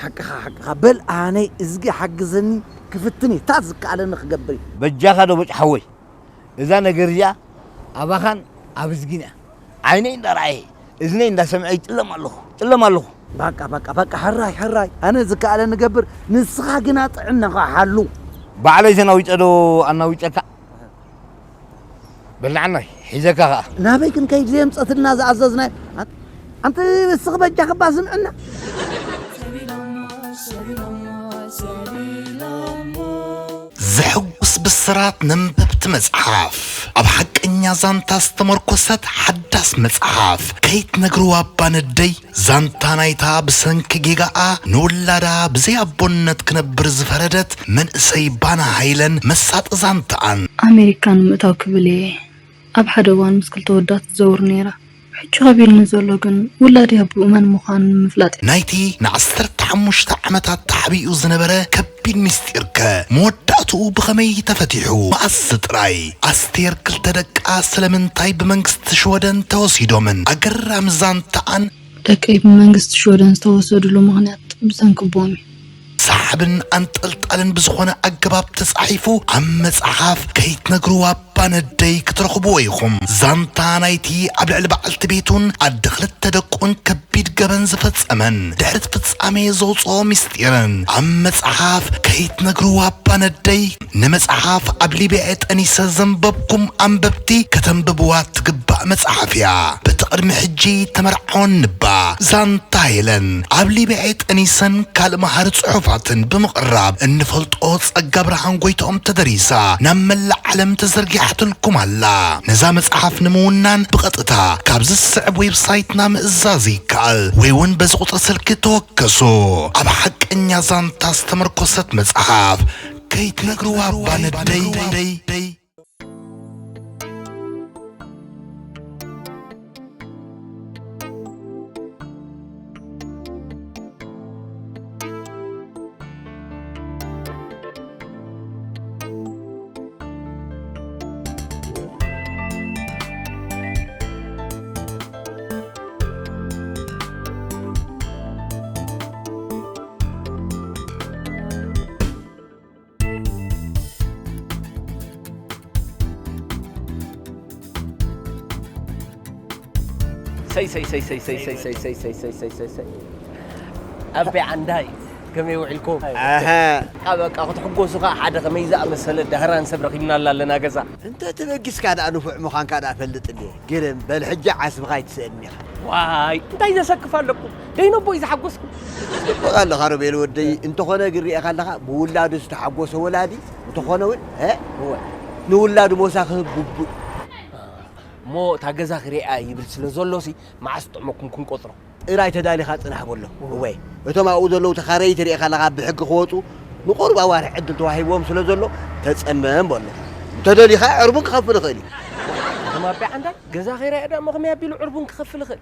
ሓቅኻ፣ ሓቅኻ። በል ኣነይ እዝጊ ሓግዘኒ ክፍትን እየ። ታት ዝከኣለኒ ክገብር እየ። በጃኻ ደቦጭ ሓወይ። እዛ ነገር እዚኣ ኣባኻን ኣብ እዝጊን እያ። ዓይነይ እንዳረኣየ፣ እዝነይ እንዳሰምዐ ይጥለም ኣለኹ፣ ጥለም ኣለኹ። በቃ፣ በቃ፣ በቃ፣ ሕራይ፣ ሕራይ። ኣነ ዝከኣለኒ እገብር፣ ንስኻ ግና ጥዕናኻ ሓሉ። ባዕለይ ተናዊጸ ዶ ኣናዊጸካ? በላዕናይ፣ ሒዘካ ኸኣ። ናበይ ክንከይድ ዘየምጸትልና ዝኣዘዝናዮ? ኣን-፣ ኣንቲ ንስኺ በጃኺ እባ ስምዕና። ዘሕጉስ ብስራት ነንበብቲ መጽሓፍ፣ ኣብ ሓቀኛ ዛንታ ዝተመርኮሰት ሓዳስ መጽሓፍ፣ ከይትነግርዋ እባ ነደይ፣ ዛንታ ናይታ ብሰንኪ ጌጋኣ ንውላዳ ብዘይ ኣቦነት ክነብር ዝፈረደት መንእሰይ ባና ሃይለን መሳጢ ዛንታኣን። ኣሜሪካ ንምእታው ክብል እየ ኣብ ሓደ እዋን ምስ ክልተ ወዳት ትዘውር ነይራ። ሕጂ ከቢድኒ ዘሎ ግን ውላደይ ኣቦኡ መን ምዃኑ ንምፍላጥ እዩ። ናይቲ ንዓሰርተ ሓሙሽተ ዓመታት ተሓቢኡ ዝነበረ ከቢድ ምስጢርከ መወዳእትኡ ብኸመይ ተፈቲሑ? መኣስ ጥራይ? ኣስቴር ክልተ ደቃ ስለምንታይ ብመንግስቲ ሽወደን ተወሲዶምን? ኣገራሚ ዛንታኣን። ደቀይ ብመንግስቲ ሽወደን ዝተወሰድሉ ምኽንያት ብሰንኪ ኣቦኦም እዩ። ሰሓብን ኣንጠልጣልን ብዝኾነ ኣገባብ ተጻሒፉ ኣብ መጽሓፍ ከይትነግርዋ እባ ኣባ ነደይ ክትረኽብዎ ኢኹም። ዛንታ ናይቲ ኣብ ልዕሊ በዓልቲ ቤቱን ኣደ ክልተ ደቁን ከቢድ ገበን ዝፈጸመን ድሕሪ እቲ ፍጻሜ ዘውጽኦ ምስጢርን ኣብ መጽሓፍ ከይትነግርዎ ኣባ ነደይ። ንመጽሓፍ ኣብ ሊብያ ጠኒሰ ዘንበብኩም ኣንበብቲ ከተንብብዋ ትግባእ መጽሓፍ እያ። በቲ ቅድሚ ሕጂ ተመርዓወን ንባ ዛንታ ሄለን ኣብ ሊብያ ጠኒሰን ካልእ መሃሪ ጽሑፋትን ብምቕራብ እንፈልጦ ጸጋ ብርሃን ጎይትኦም ተደሪሳ ናብ መላእ ዓለም ተዘርጊሓትልኩም ኣላ። ነዛ መጽሓፍ ንምውናን ብቐጥታ ካብዚ ዝስዕብ ዌብሳይትና ምእዛዝ ይከኣል ወይ እውን በዚ ቁጽሪ ስልኪ ተወከሱ። ኣብ ሓቀኛ ዛንታ ዝተመርኮሰት መጽሓፍ ከይትነግርዋ ኣባ ነደይ። ሰይ ሰይ ሰይ ሰይ ሰይ ሰይ ሰይ ሰይ ሰይ ሰይ ሰይ ሰይ ሰይ ሰይ ሰይ። ኣቤ ዓንዳይ፣ ከመይ ውዒልኩም? ኣሀ። በቃ ክትሕጎሱ ከዓ ሓደ ከመይ ዝኣመሰለ ዳህራን ሰብ ረኺብናላ ኣለና ገዛ። እንተ ተበጊስካ ደኣ ንፉዕ ምዃንካ ደኣ ፈልጥ እንድየ። ግርም በል ሕጂ ዓስብኻ ኣይትስእን ኢኻ። ዋይ እንታይ ዘሰክፍ ኣለኩም? ደይነቦይ ዝሓጎስኩም። ጽቡቕ ኣለኻ ሮቤል ወደይ። እንተኾነ ግን ሪኤኻ ኣለኻ ብውላዱ ዝተሓጎሰ ወላዲ እንተኾነ እውን እ? እወ። ንውላዱ ሞሳ ክህብ ግቡእ። እሞ እታ ገዛ ክሪኣ ይብል ስለ ዘሎሲ መዓስ ጥዕመኩም ክንቆጽሮ። ጥራይ ተዳሊኻ ጽናሕ በሎ። እወ። እቶም ኣብኡ ዘለዉ ተኻረይቲ ሪኤኻ ኣለኻ ብሕጊ ክወጹ ንቑሩብ ኣዋርሕ ዕድል ተዋሂብዎም ስለ ዘሎ ተጸመም በሎ። እንተደሊኻ ዕርቡን ክኸፍል ይኽእል እዩ። እቶም ኣቢ ዓንዳይ ገዛ ኸይራየ ደኣ መኸመይ ኣቢሉ ዕርቡን ክኸፍል ይኽእል?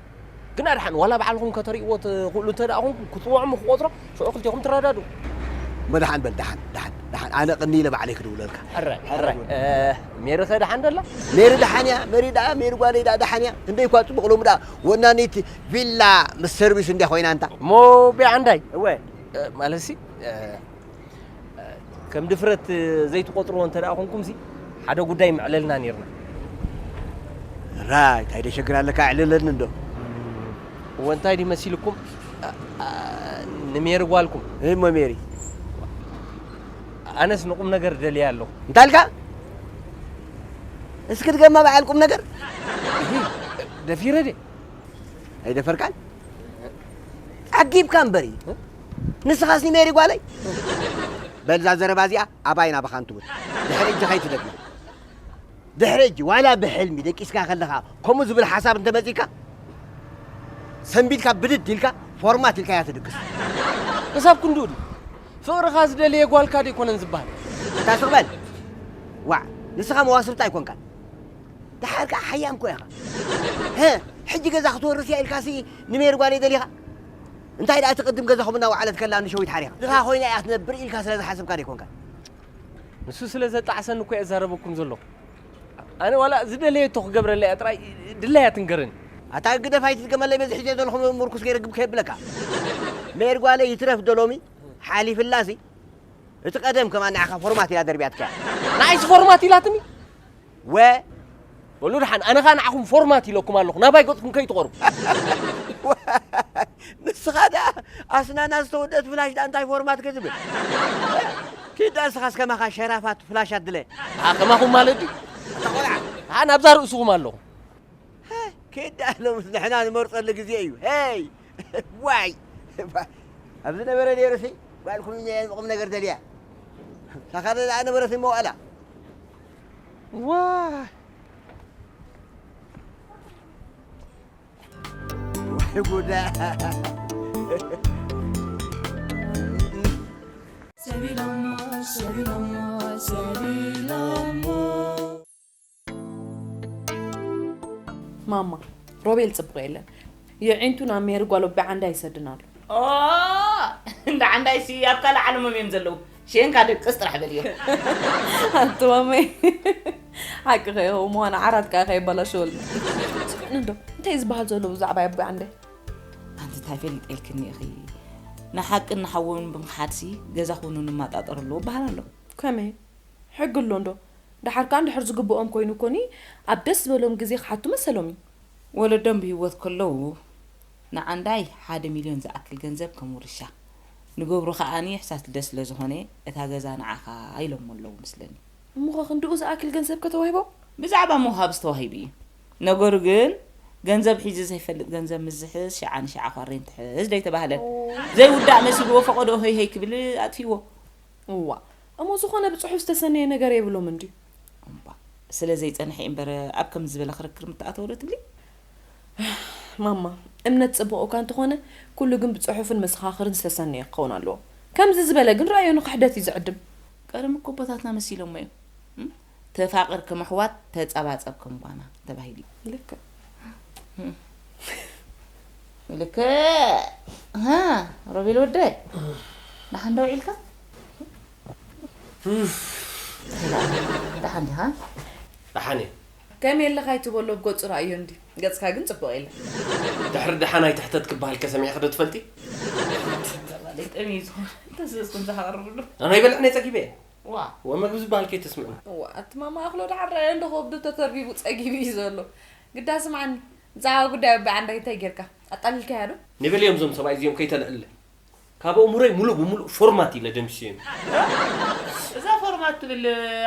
ግና ደሓን ዋላ ባዕልኹም ከተርእይዎ ትኽእሉ እንተ ደኣ ኹንኩም ክጽውዖም ክቆጽሮ ሽዑ ክልቴኹም ትረዳዱ። እሞ ደሓን በል ደሓን ደሓን ደሓን ኣነ ቅኒ ኢለ ባዕለይ ክድውለልካ። ሕራይ ሕራይ። እ፣ ሜሪ ኸ ደሓን ደላ? ሜሪ ደሓን እያ። ሜሪ ደኣ ሜሪ ጓለይ ደኣ ደሓን እያ። ክንደይ እኳ ጽቡቕ ሎሚ ደኣ ወናኒት ቪላ ምስ ሰርቪስ እንድያ ኮይና እንታ። እሞ ቢዓንዳይ እወ። እ፣ ማለትሲ እ፣ ከም ድፍረት ዘይትቆጽርዎ እንተ ደኣ ኮንኩምሲ ሓደ ጉዳይ ምዕለልና ኔርና። ራይ እንታይ ዶ ሸግር ኣለካ ኣዕልለኒ እንዶ። እወ እንታይ ድዩ መሲልኩም? ኣ፣ ኣ፣ ንሜሪ ጓልኩም። እሞ ሜሪ ኣነስ ንቁም ነገር ደልያ ኣለኹ። እንታይ ኢልካ? እስኪ ድገማ በዓል ቁም ነገር። እሂ፣ ደፊረ ድየ? ኣይደፈርካን? ዓጊብካ እምበር እዩ። ንስኻስ ንሜሪ ጓለይ? በል እዛ ዘረባ እዚኣ ኣባይ ናባኻን ትብል። ድሕሪ እጂ ከይትደግሞ። ድሕሪ እጂ ዋላ ብሕልሚ ደቂስካ ከለኻ ከምኡ ዝብል ሓሳብ እንተመጺካ ሰንቢድካ ብድድ ኢልካ ፎርማት ኢልካ እያ ትድቅስ። ክሳብ ክንድኡ ድዩ? ፍቕርኻ ዝደለየ ጓልካ ደይኮነን ዝበሃል። ኣታ ስቕ በል። ዋዕ፣ ንስኻ መዋስብቲ ኣይኮንካን። ደሓር ከኣ ሓያም እኮ ኢኻ። ሀ፣ ሕጂ ገዛ ክትወርስ እያ ኢልካሲ ንሜሪ ጓለይ ደሊኻ? እንታይ ደኣ እቲ ቅድም ገዛኹም እናወዓለት ከላ ንሸዊት ሓሪኻ? ድኻ ኮይና እያ ትነብር ኢልካ ስለ ዝሓሰብካ ደይኮንካ? ንሱ ስለ ዘጣዕሰኒ እኮ እየ እዛረበኩም ዘለኹ። ኣነ ዋላ ዝደለየቶ ክገብረላ እያ ጥራይ ድላያ ትንገረኒ። ኣታ ግደፍ ኣይትድገመለይ በዚ ሕጂ ዘለኹ ምርኩስ ገይረ ግብ ከየብለካ። ሜሪ ጓለይ ይትረፍ ዶ ሎሚ ሓሊፍላሲ እቲ ቀደም ከማን ንዓኻ ፎርማት ኢላ ደርብያትካ እያ። ንዓይሲ ፎርማት ኢላትኒ? ወ በሉ ደሓን ኣነ ኸኣ ንዓኹም ፎርማት ኢለኩም ኣለኹ ናባይ ገጽኩም ከይትቐርቡ። ንስኻ ደኣ ኣስናና ዝተወደት ፍላሽ ደኣ እንታይ ፎርማት ክትብል? ኪድ ደኣ ንስኻስ ከማኻ ሸራፋት ፍላሻት ድለ። ኣ ከማኹም ማለት ድዩ? ኣታ ቆልዓ። ኣ ናብዛ ርእስኹም ኣለኹ። ኪድ ደኣ ሎምስ ንሕና ንመርጸሉ ግዜ እዩ። ሄይ ዋይ ኣብ ዝነበረ ነይሩሲ ጓልኩም እየ ቁም ነገር ደልያ። ሳኻለ ደኣ ነበረት እሞ ዋላ። ዋ ወይ ጉዳ። ሰቢሎሞ ሰቢሎሞ ሰቢሎሞ። ማማ ሮቤል ጽቡቕ የለን። የዒንቱ ናብ ሜሪ ጓል ኦቢ ዓንዳ ይሰድን ኣሎ። ኦ እንዳ ዓንዳይሲ ኣብ ካልእ ዓለሞም እዮም ዘለዉ። ሸንካ ደቅስ ጥራሕ በልዮ። ኣቲ ማመይ ሓቂ ከይኸው ምዃን ዓራት ከኣ ከይበላሸወልና። ስምዕኒ እንዶ እንታይ እዩ ዝበሃል ዘሎ ብዛዕባ ኣቦይ ዓንዳይ? ኣንቲ እንታይ ፈሊጠ ኢልክኒ ኢኺ? ንሓቅን ንሓውን ብምኽሓድሲ ገዛ ኩኑ ንመጣጠር ኣለዎ በሃል ኣሎ። ከመይ? ሕጊ ኣሎ እንዶ? ደሓር ከኣ እንድሕር ዝግብኦም ኮይኑ ኮኒ ኣብ ደስ ዝበሎም ግዜ ክሓቱ መሰሎም እዩ። ወለዶም ብህይወት ከለዉ ንዓንዳይ ሓደ ሚልዮን ዝኣክል ገንዘብ ከም ውርሻ፣ ንገብሩ ከኣ ሕሳስ ልደት ስለ ዝኾነ እታ ገዛ ንዓኻ ኢሎሞ ኣለዉ መስለኒ። እሞ ኸ ክንድኡ ዝኣክል ገንዘብ ከተዋሂቦም? ብዛዕባ ምውሃብስ ተዋሂቡ እዩ። ነገሩ ግን ገንዘብ ሒዙ ዘይፈልጥ ገንዘብ ምስ ዝሕዝ ሽዓ ንሽዓ እኳ ሬንት ሕዝ ዶ ኣይተባህለን? ዘይውዳእ መሲልዎ ፈቐዶ ሆይ ሆይ ክብል ኣጥፊእዎ። እዋ እሞ ዝኾነ ብጽሑፍ ዝተሰነየ ነገር የብሎምን ድዩ? እምባ ስለ ዘይጸንሐ እዩ እምበር ኣብ ከምዚ ዝበለ ክርክር ምተኣተወ ዶ ትብሊ? ማማ እምነት ጽቡቕ እኳ እንተኾነ ኩሉ ግን ብጽሑፍን መሰኻኽርን ዝተሰነየ ክኸውን ኣለዎ። ከምዚ ዝበለ ግን ርኣዮ ንኽሕደት እዩ ዝዕድም። ቀደም እኮ ኣቦታትና መሲሎሞ እዮም። እም? ተፋቐር ከም ኣሕዋት ተጸባጸብ ከም ጓና ተባሂሉ እዩ። ልክዕ። ልክዕ። ሃ ሮቤል ወደይ ደሓን ዶ ውዒልካ? ደሓን ዲኻ? ደሓን እየ። ከመይ ኣለኻ ኣይትበሎ ብገጹ ረኣዮ እንድዩ። ገጽካ ግን ጽቡቕ የለን። ድሕሪ ደሓን ኣይትሕተት ክበሃል ከ ሰሚዕኺ ዶ ትፈልጢ? ጠሚዩ ዝኾነ እንተስእስኩም ዝሃቕርብሉ። ኣነ ኣይበልዕን እየ ጸጊበ እየ። ዋ ወ መግቢ ዝበሃል ከይተስምዕኒ። ዋ ኣቲ ማማ ኣኽሎ ደሓር ረኣዮ እንዶ ከብዱ ተተርቢቡ ጸጊቡ እዩ ዘሎ። ግዳ ስምዓኒ ብዛዕባ ጉዳይ ኣቦይ ዓንዳይ እንታይ ጌርካ? ኣጣሊልካያ ዶ? ንበልዮም እዞም ሰብኣይ እዚኦም ከይተልዕልለይ። ካብ ኣእምሮይ ሙሉእ ብሙሉእ ፎርማት ኢለ ደምሲሰዮም እየ። እዛ ፎርማት ትብል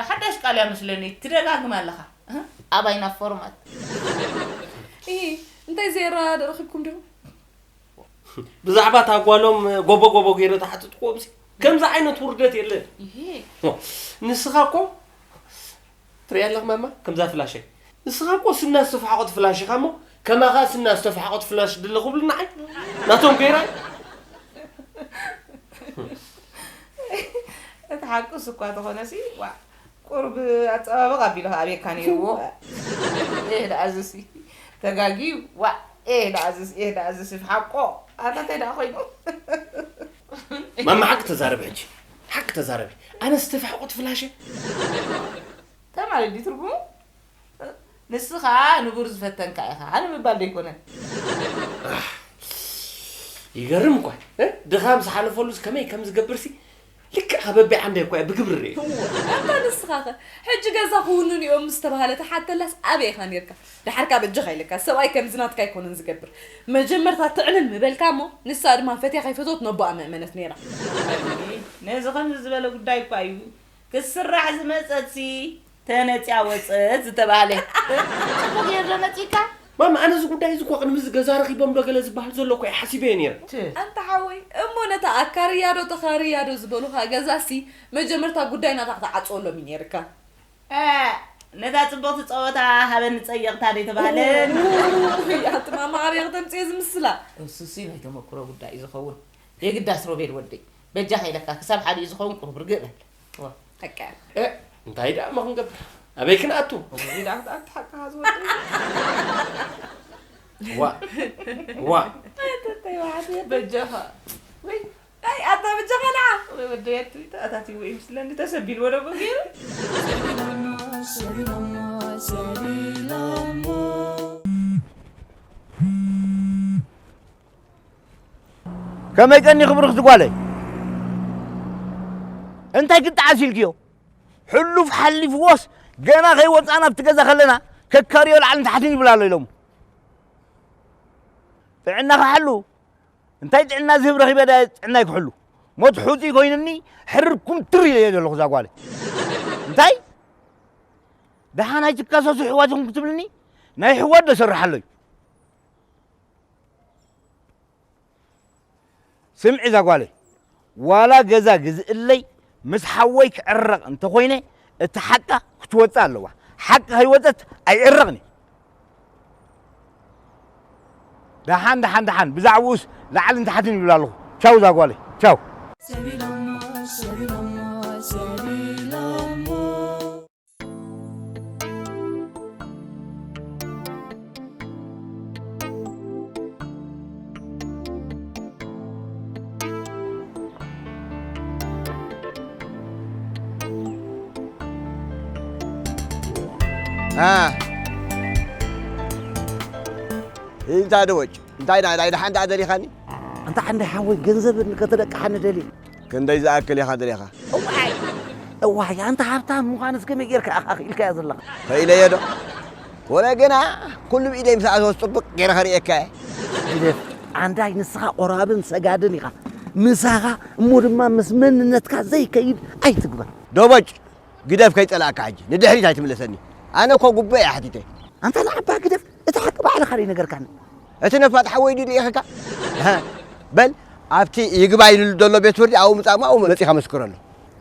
ሓዳሽ ቃል እያ መስለኒ ትደጋግማ ኣለኻ። ኣባይ ናብ ፎርማት። እሂ እንታይ ዘየረዳድእ ረኺብኩም ዲኹም? ብዛዕባ እታ ጓሎም ጎቦ ጎቦ ገይረ ተሓጥጥክዎም ሲ ከምዚ ዓይነት ውርደት የለን። እሂ ንስኻ እኮ ትሪኣ ኣለኽ ማማ ከምዛ ፍላሸይ ንስኻ እኮ ስና ዝተፋሕቖት ፍላሽ ኢኻ እሞ ከማኻ ስና ዝተፋሕቖት ፍላሽ ድለ ክብሉ ንዓይ ናቶም ገይራይ እቲ ሓቁስ እኳ ተኾነሲ ዋዕ ቁሩብ ኣጸባብቕ ኣቢሉ ከኣ ኣቤካ ነይርዎ። ኤህ ደኣ እዝሲ ተጋግዩ ዋዕ ኤህ ደኣ እዝስ ኤህ ደኣ እዝስ ሓቆ ኣታ እንታይ ደኣ ኮይኑ ማማ ሓቂ ተዛረቢ ሕጂ ሓቂ ተዛረቢ ኣነ ዝተፋሕቆት ፍላሸ እንታይ ማለት ድዩ ትርጉሙ? ንስኻ ንቡር ዝፈተንካ ኢኻ ንምባል ዶ ኣይኮነን? ይገርም እኳ ድኻም ዝሓለፈሉስ ከመይ ከም ዝገብርሲ ልክዕ ከበበይ ዓንደ እኳ ብግብሪ ርእ ኣንታ ንስኻኸ ሕጂ ገዛ ክውንን እዮም ምስ ተባሃለ ተሓተላስ ኣበይ ኢኻ ኔርካ? ደሓርካ በጃኻ ኢለካ ሰብኣይ ከምዚ ናትካ ኣይኮነን ዝገብር መጀመርታ ትዕልል ምበልካ እሞ ንሳ ድማ ፈትያ ከይፈትወት ነቦኣ መእመነት ኔራ። ነዚ ከምዚ ዝበለ ጉዳይ እኳ እዩ ክስራሕ ዝመጸትሲ ተነጽያ ወጸት ዝተባህለ ጽቡቅ ገይሩ ዶ ነጺካ? ማማ ኣነ እዚ ጉዳይ እዚ እኮ ቅድሚ እዚ ገዛ ረኺቦም ዶ ገለ ዝበሃል ዘሎ እኮ እየ ሓሲበዮ ነይረ። ኣንታ ሓወይ እሞ ነታ ኣካርያ ዶ ተኻርያ ዶ ዝበሉኻ ገዛሲ መጀመርታ ጉዳይ ናታ ክትዓጽወሎም እዩ ነይርካ። እ ነታ ጽብቕቲ ጸወታ ሃበኒ ጸየቕታ ዶ ኣይተባህለን? ኣቲ ማማ ኣበይ ክተምጽዮ ዝምስላ? እሱሲ ናይ ተመክሮ ጉዳይ እዩ ዝኸውን። የግዳስ ሮቤል ወደይ በጃኻ ኢለካ ክሳብ ሓዲኡ ዝኸውን ቁሩብ ርግእ በል። ዋ። በቃ። እ፣ እንታይ ደኣ እሞ ክንገብር? ኣበይ ክንኣቱ? እሞ ሪዳ ክትኣቱ ሓቅኻ ዝወደይ። ዋ። ዋ። በጃኻ። ወይ፣ ኣይ፣ ኣታ በጃኻ ንዓ። ወይ ወደይ ኣቲ ተኣታቲዎ ይመስለኒ፣ ተሰቢልዎ ዶ ገይሩ? ከመይ ቀኒኺ ብርኽቲ ጓለይ? እንታይ ክጠዓስ ኢልክዮ? ሕሉፍ ሓሊፍዎስ ገና ከይወፃእና ኣብቲ ገዛ ከለና ከካርዮ ላዕልን ታሕትን ይብል ኣሎ ኢሎሞ። ጥዕናኻ ሓሉ። እንታይ ጥዕና ዝህብ ረኺበ ዳ ጥዕናይ ክሕሉ? ሞት ሕፁይ ኮይኑኒ ሕርር ኩምትር ኢለ እየ ዘለኹ እዛ ጓለይ። እንታይ? ደሓን ኣይትካሰሱ ኣሕዋት ኢኹም ክትብልኒ? ናይ ኣሕዋት ዶ ሰርሓለይ? ስምዒ እዛ ጓለይ፣ ዋላ ገዛ ግዝእለይ ምስ ሓወይ ክዕረቕ እንተኾይነ እቲ ሓቃ ክትወፅእ ኣለዋ። ሓቂ ከይወፀት ኣይዕረቕን እዩ። ደሓን ደሓን ደሓን ብዛዕብኡስ ላዕልን ታሕትን ይብል ኣለኹ። ቻው እዛ ጓለይ ቻው። እንታይ ደወጭ እንታይ ናይ ናይ ደሓን ደኣ ደሊኻኒ? ኣንታ ሓንዳይ ሓወይ ገንዘብ ከተደቅሓኒ ደልየ። ክንደይ ዝኣክል ኢኻ ደሊኻ? እዋይ እዋይ፣ ኣንታ ሃብታም ምዃንስ ከመይ ጌርካ ኢኻ ክኢልካዮ ዘለኻ? ኸኢለዮ ዶ? ኮነ ግና ኩሉ ብኢደይ ምስ ኣተወስ ጽቡቕ ገይረ ኸርእየካ እየ። ግደፍ፣ ዓንዳይ ንስኻ ቆራብን ሰጋድን ኢኻ። ምሳኻ እሞ ድማ ምስ መንነትካ ዘይከይድ ኣይትግበር። ዶቦጭ፣ ግደፍ ከይጸላእካ ሕጂ ንድሕሪት ኣይትምለሰኒ። ኣነ እኮ ጉቦ እየ ሓቲተ። ኣንታ ንዓባ ግደፍ፣ እቲ ሓቂ ባዕልኻ ደይ ነገርካኒ። እቲ ነፋጥ ሓወይ ድዩ ልኢኽካ? በል ኣብቲ ይግባይ ኢሉ ዘሎ ቤት ፍርዲ ኣብኡ ምጻእ እሞ ኣብኡ መጺኻ መስክረሉ።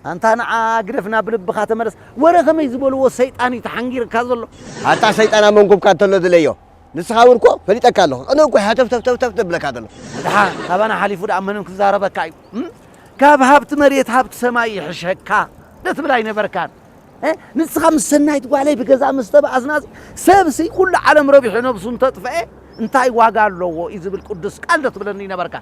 ኣንታ ንዓ ግደፍና ብልብኻ ተመለስ። ወረ ከመይ ዝበልዎ ሰይጣን እዩ ተሓንጊርካ ዘሎ። ኣታ ሰይጣን ኣብ መንኩብካ እንተሎ ዝለዮ። ንስኻ እውን እኮ ፈሊጠካ ኣለኹ። ቅንእ እኮ ሃተፍተፍተፍተፍ ዘብለካ ዘሎ። ድሓን ካባና ሓሊፉ ደኣ መንን ክዛረበካ እዩ? እም? ካብ ሃብቲ መሬት ሃብቲ ሰማይ ይሕሸካ ዶ ትብል ኣይነበርካን? እ? ንስኻ ምስ ሰናይት ጓለይ ብገዛ ምስ ተባኣስናሲ ሰብሲ ኩሉ ዓለም ረቢሑ ነብሱ እንተጥፍኤ እንታይ ዋጋ ኣለዎ እዩ ዝብል ቅዱስ ቃል ዶ ትብለኒ ነበርካ?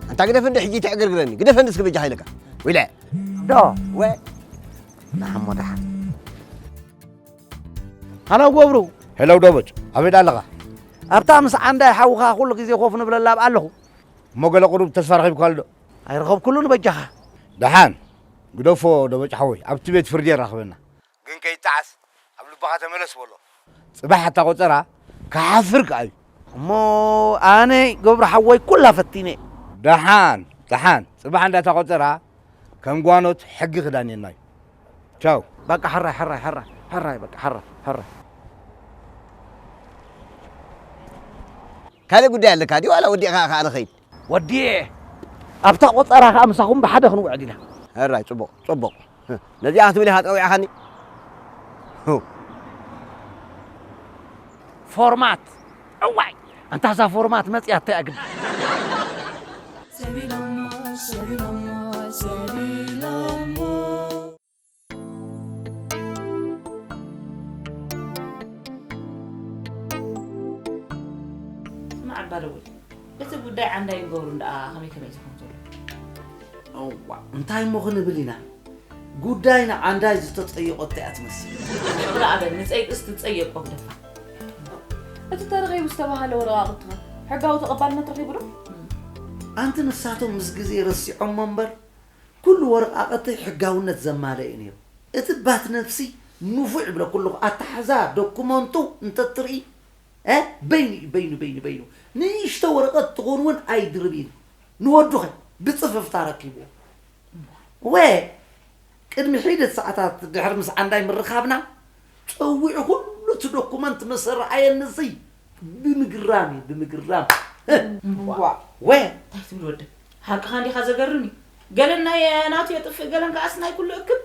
ኣንታ ግደፍ እንዲ ሕጂ ተዕግርግረኒ። ግደፍ እንዲ እስኪ በጃኻ ኢለካ። ወይለ። ዶ? ወ? ንሓሞ ደሓን። ሃሎ ገብሩ። ሄሎ ዶቦጭ፣ ኣበይ ኣለኻ? ኣብታ ምስ ዓንዳይ ሓውኻ ኩሉ ግዜ ኮፍ ንብለላ ኣብኣ ኣለኹ። እሞ ገለ ቁሩብ ተስፋ ረኺብካሉ ዶ? ኣይረኸብኩሉን በጃኻ። ደሓን፣ ግደፎ ዶቦጭ ሓወይ፣ ኣብቲ ቤት ፍርዲ የራኽበና። ግን ከይጠዓስ፣ ኣብ ልብኻ ተመለስ በሎ። ጽባሕ ኣታ ቆጸራ፣ ክሓፍር ከኣ እዩ። እሞ ኣነ ገብሩ ሓወይ ኩላ ፈቲነ። ደሓን፣ ደሓን፣ ጽባሕ እንዳታ ቆጸራ፣ ከም ጓኖት ሕጊ ክዳንየና እዩ። ቻው። በቃ ሕራይ፣ ሕራይ፣ ሕራይ፣ ሕራይ፣ በቃ ሕራይ፣ ሕራይ። ካልእ ጉዳይ ኣለካ ድዩ ዋላ ወዲእኻ ኢኻ ኣነ ኸይድ? ወዲኤ። ኣብታ ቆጸራ ኸኣ ምሳኹም ብሓደ ክንውዕል ኢና። ሕራይ፣ ጽቡቕ፣ ጽቡቕ። ነዚኣ ክትብል ኢኻ ጸዊዕኻኒ? ፎርማት። እዋይ! ኣንታ እዛ ፎርማት መጺኣታ እያ ግዲ። ሰቢሎሞ፣ ሰቢሎሞ፣ ሰቢሎሞ። ስማዕ ኣባ ደወል፣ እቲ ጉዳይ ዓንዳይን ገብሩን ደኣ ከመይ ከመይ ዝኸውን ዘሎ? እዋ፣ እንታይ እሞ ክንብል ኢና? ጉዳይ ንዓንዳይ ዝተጸየቖት እያ ትመስል። ሽቕላ ኣበል፣ ንጸይቅስ ትጸየቆ ግደፋ። እቲ ተረኺቡ ዝተባህለ ወረቓቕቲ ኸ ሕጋዊ ተቐባልነት ረኺቡ ዶ? ኣንቲ ንሳቶም ምስ ግዜ ረሲዖሞ እምበር፣ ኩሉ ወረቓቕቲ ሕጋውነት ዘማልአ እዩ ነይሩ። እቲ ባት ነፍሲ ንፉዕ ይብለኩ ኣለኹ። ኣተሓዛ ዶኩመንቱ እንተትርኢ፣ እ፣ በይኑ እዩ፣ በይኑ፣ በይኑ፣ በይኑ። ንእሽቶ ወረቐት ትኾን እውን ኣይድርብን። ንወዱኸ ብጽፍፍታ ረኪብዎ። ወ፣ ቅድሚ ሒደት ሰዓታት ድሕሪ ምስ ዓንዳይ ምርኻብና፣ ጸዊዑ ኩሉ እቲ ዶኩመንት ምስ ረኣየኒ፣ እዚ ብምግራም እዩ፣ ብምግራም። እምቧ። ወ። እንታይ ትብል ወደ? ሓቅኻ እንዲኻ፣ ዘገርም እዩ። ገለን ናይ ናቱ የጥፍእ፣ ገለን ከኣስ ናይ ኩሉ እክብ።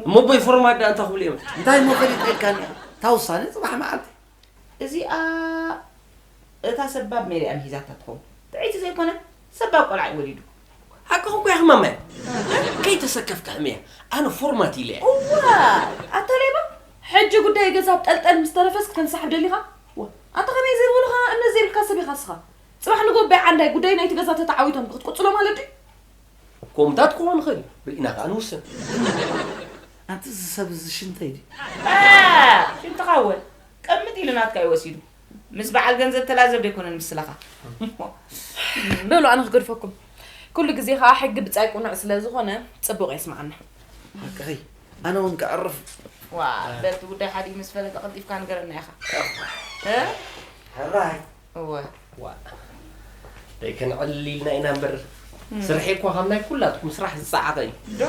እሞ ቦይ ፎርማት ደኣ እንታይ ክብሉ እዮም? እንታይ እሞ ፈሊጠ ኢልካኒ ኢኻ? እታ ውሳነ ጽባሕ መዓልቲ። እዚኣ እታ ሰባብ ሜሪ እያ ምሂዛታ ትኸውን። ጥዕይቲ ዘይኮነ፣ ሰባብ ቆልዓ እዩ ወሊዱ። ሓቅኺ እኮ ኢኺ ማማይ። ከይተሰከፍኪ ሕምያ። ኣነ ፎርማት ኢለ እየ። እዋ፣ ኣታ ሌባ፣ ሕጂ ጉዳይ ገዛ ኣብ ጠልጠል ምስ ተረፈስ ክተንሳሕብ ደሊኻ? ወ፣ ኣታ ከመይ ዘይብሉኻ እምነት ዘይብልካ ሰብ ኢኻ እስኻ። ጽባሕ ንግሆ በይ ዓንዳይ ጉዳይ ናይቲ ገዛ ተተዓዊቶም ክትቅጽሎ ማለት ድዩ? ከምታት ክኾን ይኽእል እዩ። ርኢና ከኣ ንውስን። ኣንቲ እዚ ሰብ እዚ ሽንተይ ድዩ? ኣ፣ ሽንትኻ እወ፣ ቀምጥ ኢሉ ናትካ እዩ ወሲዱ። ምስ በዓል ገንዘብ ተላዘብ ደይኮነን ምስለኻ። በሉ ኣነ ክገድፈኩም። ኩሉ ግዜ ከኣ ሕጊ ብጻይ ቅኑዕ ስለ ዝኾነ ጽቡቕ የስምዓና። ሓቅኺ፣ ኣነ እውን ክዕርፍ። ዋ፣ በቲ ጉዳይ ሓዲኡ ምስ ፈለጠ ቀልጢፍካ ንገረና ኢኻ። እ? ሕራይ። እወ። ዋ። ደይ ከነዕልል ኢልና ኢና እምበር፣ እም። ስርሒ እኳ ካብ ናይ ኩላትኩም ስራሕ ዝጸዓቐ እዩ። ዶ?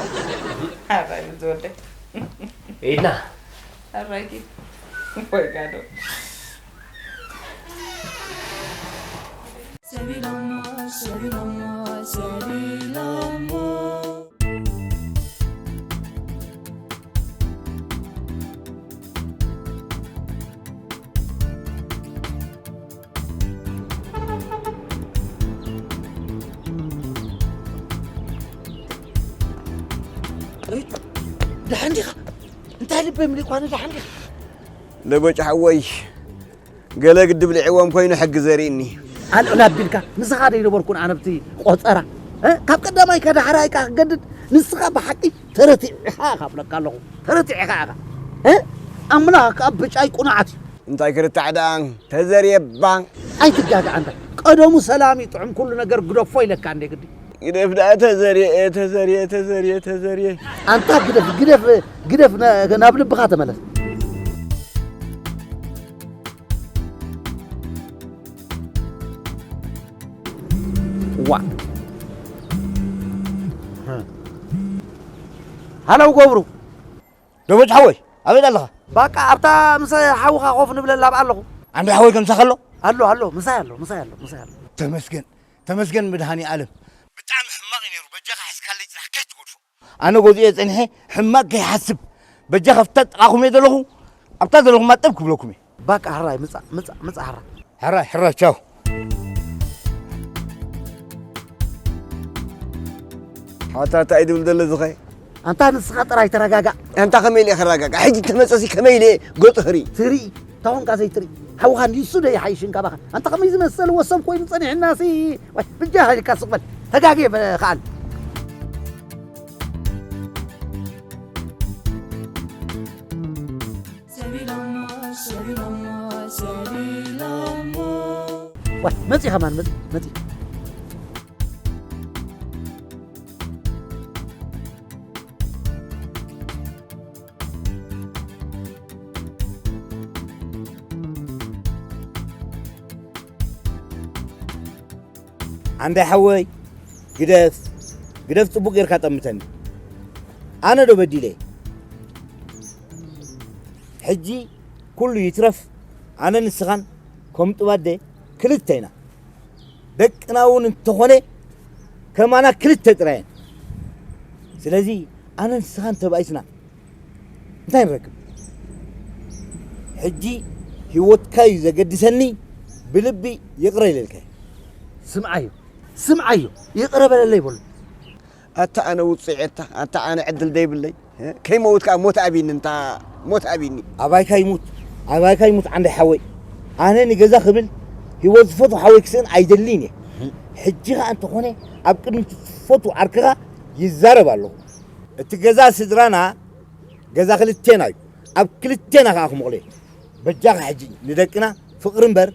ኣራይ ዝወደይ። ኢድና። ኣራይ ኪድ። ወይ ጋዶ። ሰቢሎሞ፣ ሰቢሎሞ፣ ሰቢሎሞ። ደሓን ዲኻ? እንታይ ልበይ ምሊኳኒ፣ ደሓን ዲኻ? ለቦጭ ሓወይ፣ ገለ ግዲ ብልዕዎም ኮይኑ ሕጊ ዘርእኒ። ኣልዕል ኣቢልካ፣ ንስኻ ዶ ኣይነበርኩን ኣነ ኣብቲ ቆጸራ? እ? ካብ ቀዳማይ ካብ ዳሕራይ ኢኻ ክገድድ፣ ንስኻ ብሓቂ ተረቲዕኻ ኢኻ እብለካ ኣለኹ። ተረቲዕኻ ኢኻ። ኣምላኽ ካብ ብጫይ ቁኑዓት እዩ። እንታይ ክርታዕ ደኣ ተዘርየ ባንክ። ኣይትጋጋዕ ኣንታ። ቀደሙ ሰላም እዩ ጥዑም፣ ኩሉ ነገር ግደፎ ኢለካ እንደ ግዲ። ግደፍ ደኣ ተዘርየ፣ ተዘርየ፣ ተዘርየ፣ ተዘርየ። ኣንታ ግደፍ፣ ግደፍ፣ ግደፍ፣ ናብ ልብኻ ተመለስ። ዋ ሃለው ገብሩ። ደቦጭ ሓወይ፣ ኣበይ ኣለኻ? ባቃ ኣብታ ምስ ሓውኻ ኮፍ ንብለላ ኣብ ኣለኹ። ኣንዶ ሓወይ ከምሳ ከሎ? ኣሎ ኣሎ፣ ምሳይ ኣሎ፣ ምሳይ ኣሎ፣ ምሳይ ኣሎ። ተመስገን፣ ተመስገን መድሃኒ ኣለም። ብጣዕሚ ሕማቕ እዩ ነይሩ። በጃኻ ሒዝካለይ ጽናሕ ከይትጎድፎ። ኣነ ጎዚኤ ጸኒሐ ሕማቕ ከይሓስብ። በጃ ከፍታ ጥቓኹም እየ ዘለኹ። ኣብታ ዘለኹማ ጠብ ክብለኩም እየ። ባቃ ሕራይ ምጻ ምጻ ምጻ ሕራ። ሕራይ ሕራይ ቻው። ሓታ እንታይ ድብል ዘሎ ዝኸ? ኣንታ ንስኻ ጥራይ ተረጋጋእ። ኣንታ ከመይ ኢለ ክረጋጋእ? ሕጂ ተመጸሲ ከመይ ኢለ ገጹ ክርኢ? ትርኢ፣ ታወንካ ዘይትርኢ። ሓውኻ ንሱ ዶ ይሓይሽን ካባኻ? ኣንታ ከመይ ዝመሰል ወሰብ ኮይኑ ጸኒሕናሲ። ወይ ብጃ ሃይልካ ስቕበል። ተጋግየ በ-፣ ከኣል። ሰቢሎሞ፣ ሰቢሎሞ፣ ሰቢሎሞ። ዋይ፣ መጺ ከማን፣ መጺ፣ መጺ። ዓንዳይ ሓወይ፣ ግደፍ፣ ግደፍ፣ ጽቡቕ ጌርካ ጠምተኒ። ኣነ ዶ በዲለ? ሕጂ ኩሉ ይትረፍ፣ ኣነ ንስኻን ከም ጥባዴ ክልተ ኢና። ደቅና እውን እንተኾነ ከማና ክልተ ጥራይ እየን። ስለዚ ኣነ ንስኻን ተባኢስና እንታይ ንረክብ? ሕጂ ህይወትካ እዩ ዘገድሰኒ፣ ብልቢ ይቕረ ኢለልካ እየ። ስምዓዮ፣ ስምዓዮ፣ ይቕረ በለለይ በሎ። ኣታ ኣነ ውጽዕ ኤርታ፣ ኣታ ኣነ ዕድል ደይብለይ፣ እ? ከይመውት ከኣ ሞት ኣብይኒ፣ እንታ ሞት ኣብይኒ። ኣባይካ ይሙት፣ ኣባይካ ይሙት ዓንዳይ ሓወይ። ኣነ ንገዛ ክብል ህይወት ዝፈትዎ ሓወይ ክስእን ኣይደልን እየ። ሕጂ ከኣ እንተኾነ ኣብ ቅድሚ እቲ ዝፈትዎ ዓርክኻ ይዛረብ ኣለኹ። እቲ ገዛ ስድራና ገዛ ክልቴና እዩ። ኣብ ክልቴና ከኣ ክምቕሎ እየ። በጃኻ ሕጂ ንደቅና ፍቕሪ እምበር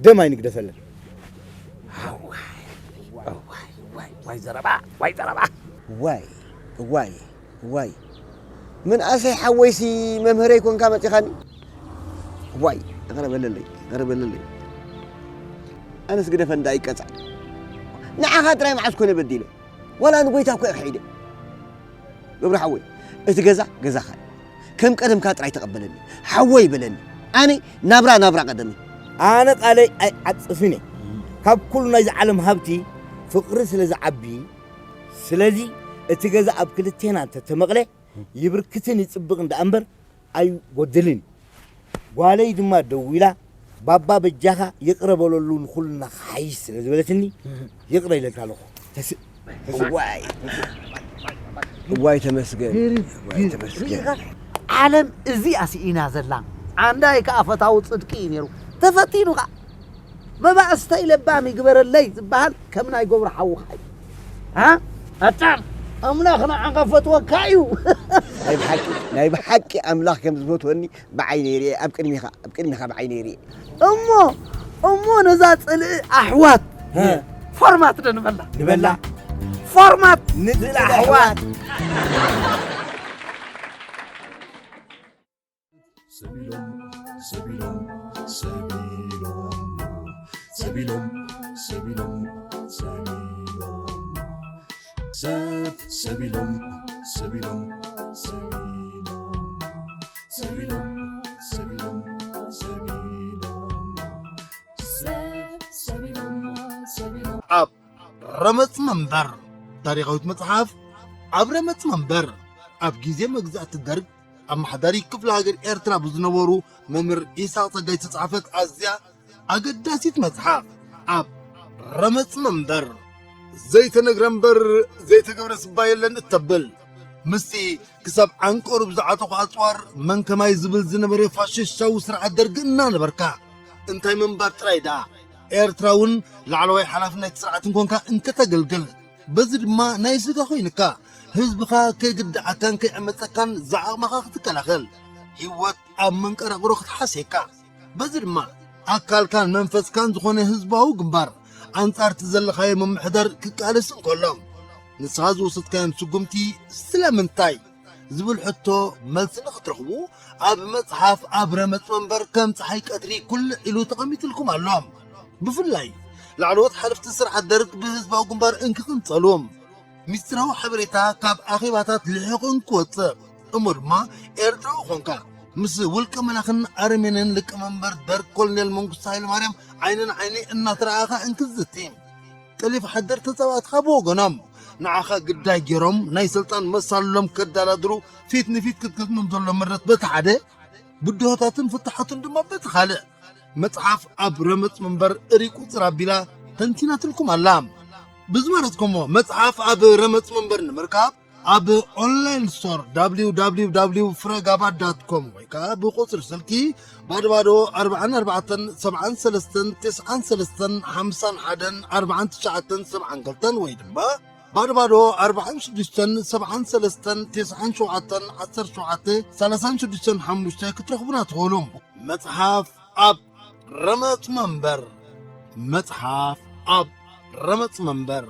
ደም ኣይንግደፈለን። ዋይ፣ ዋይ፣ ዋይ፣ ዋይ ዘረባ፣ ዋይ ዘረባ። ዋይ፣ ዋይ፣ ዋይ። ምንኣሰይ ሓወይሲ መምህረይ ኮንካ መጺኻኒ። ዋይ፣ ይቕረ በለለይ፣ ይቕረ በለለይ። ኣነስ ግደፈ እንዳ ይቀጻ። ንዓኻ ጥራይ መዓስ ኮነ በዲለ? ዋላ ንጎይታ እኮ እየ ክሒደ። ገብረ ሓወይ፣ እቲ ገዛ ገዛኻ እዩ። ከም ቀደምካ ጥራይ ተቐበለኒ። ሓወይ በለኒ። ኣነ ናብራ ናብራ ቀደመይ። ኣነ ቃለይ ኣይዓጽፍን እየ። ካብ ኩሉ ናይዚ ዓለም ሃብቲ ፍቕሪ ስለ ዝዓቢ፣ ስለዚ እቲ ገዛ ኣብ ክልቴና እንተ ተመቕለ ይብርክትን ይጽብቕን ደኣ እምበር ኣይጎድልን። ጓለይ ድማ ደዊላ፣ "ባባ በጃኻ ይቕረ በለሉ ንኹልና ክሓይሽ" ስለ ዝበለትኒ፣ ይቕረ ኢለልካ ኣለኹ። ተስእ፣ ተስእ። ዋይ። ዋይ ተመስገን። ግርም፣ ዋይ ግርም። ተመስገን። ርኢኻ? ዓለም እዚኣ ስኢና ዘላ። ዓንዳይ ከኣ ፈታዊ ጽድቂ እዩ ነይሩ። ተፈቲኑ ከኣ። መባእስተይ ለባም ይግበረለይ ዝበሃል ከም ናይ ገብሩ ሓውኻ እዩ። ሃ? ኣታ ኣምላኽ ንዓኻ ፈትወካ እዩ። ናይ ብሓቂ፣ ናይ ብሓቂ ኣምላኽ ከም ዝፈትወኒ ብዓይነይ ርእየ፣ ኣብ ቅድሚኻ፣ ኣብ ቅድሚኻ ብዓይነይ ርእየ። እሞ፣ እሞ ነዛ ጽልኢ ኣሕዋት ሀ። ፎርማት ዶ ንበላ? ንበላ። ፎርማት ንጽልኢ ኣሕዋት። ሰቢሎም፣ ሰቢሎም፣ ሰቢሎም፣ ሰቢሎም፣ ሰቢሎም፣ ሰቢሎም፣ ሰብ፣ ሰቢሎም፣ ሰቢሎም፣ ሰቢሎም፣ ሰቢሎም፣ ሰቢሎም፣ ሰቢሎም፣ ሰብ፣ ሰቢሎም፣ ሰቢሎም። ኣብ ረመጽ መንበር፣ ታሪኻዊት መጽሓፍ ኣብ ረመጽ መንበር፣ ኣብ ግዜ መግዛእቲ ደርግ ኣመሓዳሪ ክፍለ ሃገር ኤርትራ ብዝነበሩ መምህር ኢሳቕ ጸጋይ ዝተጻሕፈት ኣዝያ ኣገዳሲት መጽሓፍ ኣብ ረመጽ መንበር። ዘይተነግረ እምበር ዘይተገብረ ስባ የለን እተብል፣ ምስቲ ክሳብ ዓንቀሩ ብዝዓጠቑ ኣጽዋር መን ከማይ ዝብል ዝነበረ ፋሽስታዊ ስርዓት ደርጊ እናነበርካ፣ እንታይ ምንባር ጥራይ ደኣ፣ ኤርትራውን ላዕለዋይ ሓላፍነት ስርዓትን ኮንካ እንተተገልግል፣ በዚ ድማ ናይ ስጋ ኮይንካ፣ ህዝብኻ ከይግድዓካን ከይዕመጸካን ዝዓቕምኻ ክትከላኸል፣ ህይወት ኣብ መንቀራቕሮ ክትሓስየካ። በዚ ድማ ኣካልካን መንፈስካን ዝኾነ ህዝባዊ ግንባር ኣንጻር እቲ ዘለኻዮ ምምሕዳር ክቃለስ እንከሎ፣ ንስኻ ዝወሰድካዮም ስጉምቲ ስለምንታይ ዝብል ሕቶ መልሲ ንኽትረኽቡ፣ ኣብ መጽሓፍ ኣብ ረመጽ መንበር ከም ጸሓይ ቀትሪ ኩልዕ ኢሉ ተቐሚጥልኩም ኣሎ። ብፍላይ ላዕለዎት ሓለፍቲ ስርዓት ደርግ ብህዝባዊ ግንባር እንክቕንጸሉ፣ ሚስጥራዊ ሓበሬታ ካብ ኣኼባታት ልሒቑ እንክወጽእ፣ እሞ ድማ ኤርትራዊ ኾንካ ምስ ውልቀ መላኽን ኣረሜንን ሊቀመንበር ደርግ ኮሎኔል መንግስቱ ሃይለማርያም ዓይኒ ንዓይኒ እናተረኣኻ እንክዝቲ፣ ጠሊፍ ሓደር ተጻባእትኻ ብወገኖም ንዓኻ ግዳይ ገይሮም ናይ ስልጣን መሳልሎም ከዳላድሩ ፊት ንፊት ክትገጥሞም ዘሎ መረት በቲ ሓደ፣ ብድሆታትን ፍትሓቱን ድማ በቲ ካልእ፣ መጽሓፍ ኣብ ረመጽ መንበር እሪ ቁጽር ኣቢላ ተንቲናትልኩም ኣላ። ብዝመረጽኩሞ መጽሓፍ ኣብ ረመጽ መንበር ንምርካብ ኣብ ኦንላይን ስቶር www ፍረጋባ ዳት ኮም ወይ ከዓ ብቁጽሪ ስልኪ ባዶ ባዶ ኣርባዓን ኣርባዕተን ሰብዓን ሰለስተን ትስዓን ሰለስተን ሓምሳን ሓደን ኣርባዓን ትሽዓተን ሰብዓን ክልተን ወይ ድማ ባዶ ባዶ ኣርባዓን ሽዱሽተን ሰብዓን ሰለስተን ትስዓን ሸውዓተን ዓሰርተ ሸውዓተ ሰላሳን ሽዱሽተን ሓሙሽተ ክትረኽቡና ትኽእሉ። መጽሓፍ ኣብ ረመጽ መንበር። መጽሓፍ ኣብ ረመጽ መንበር።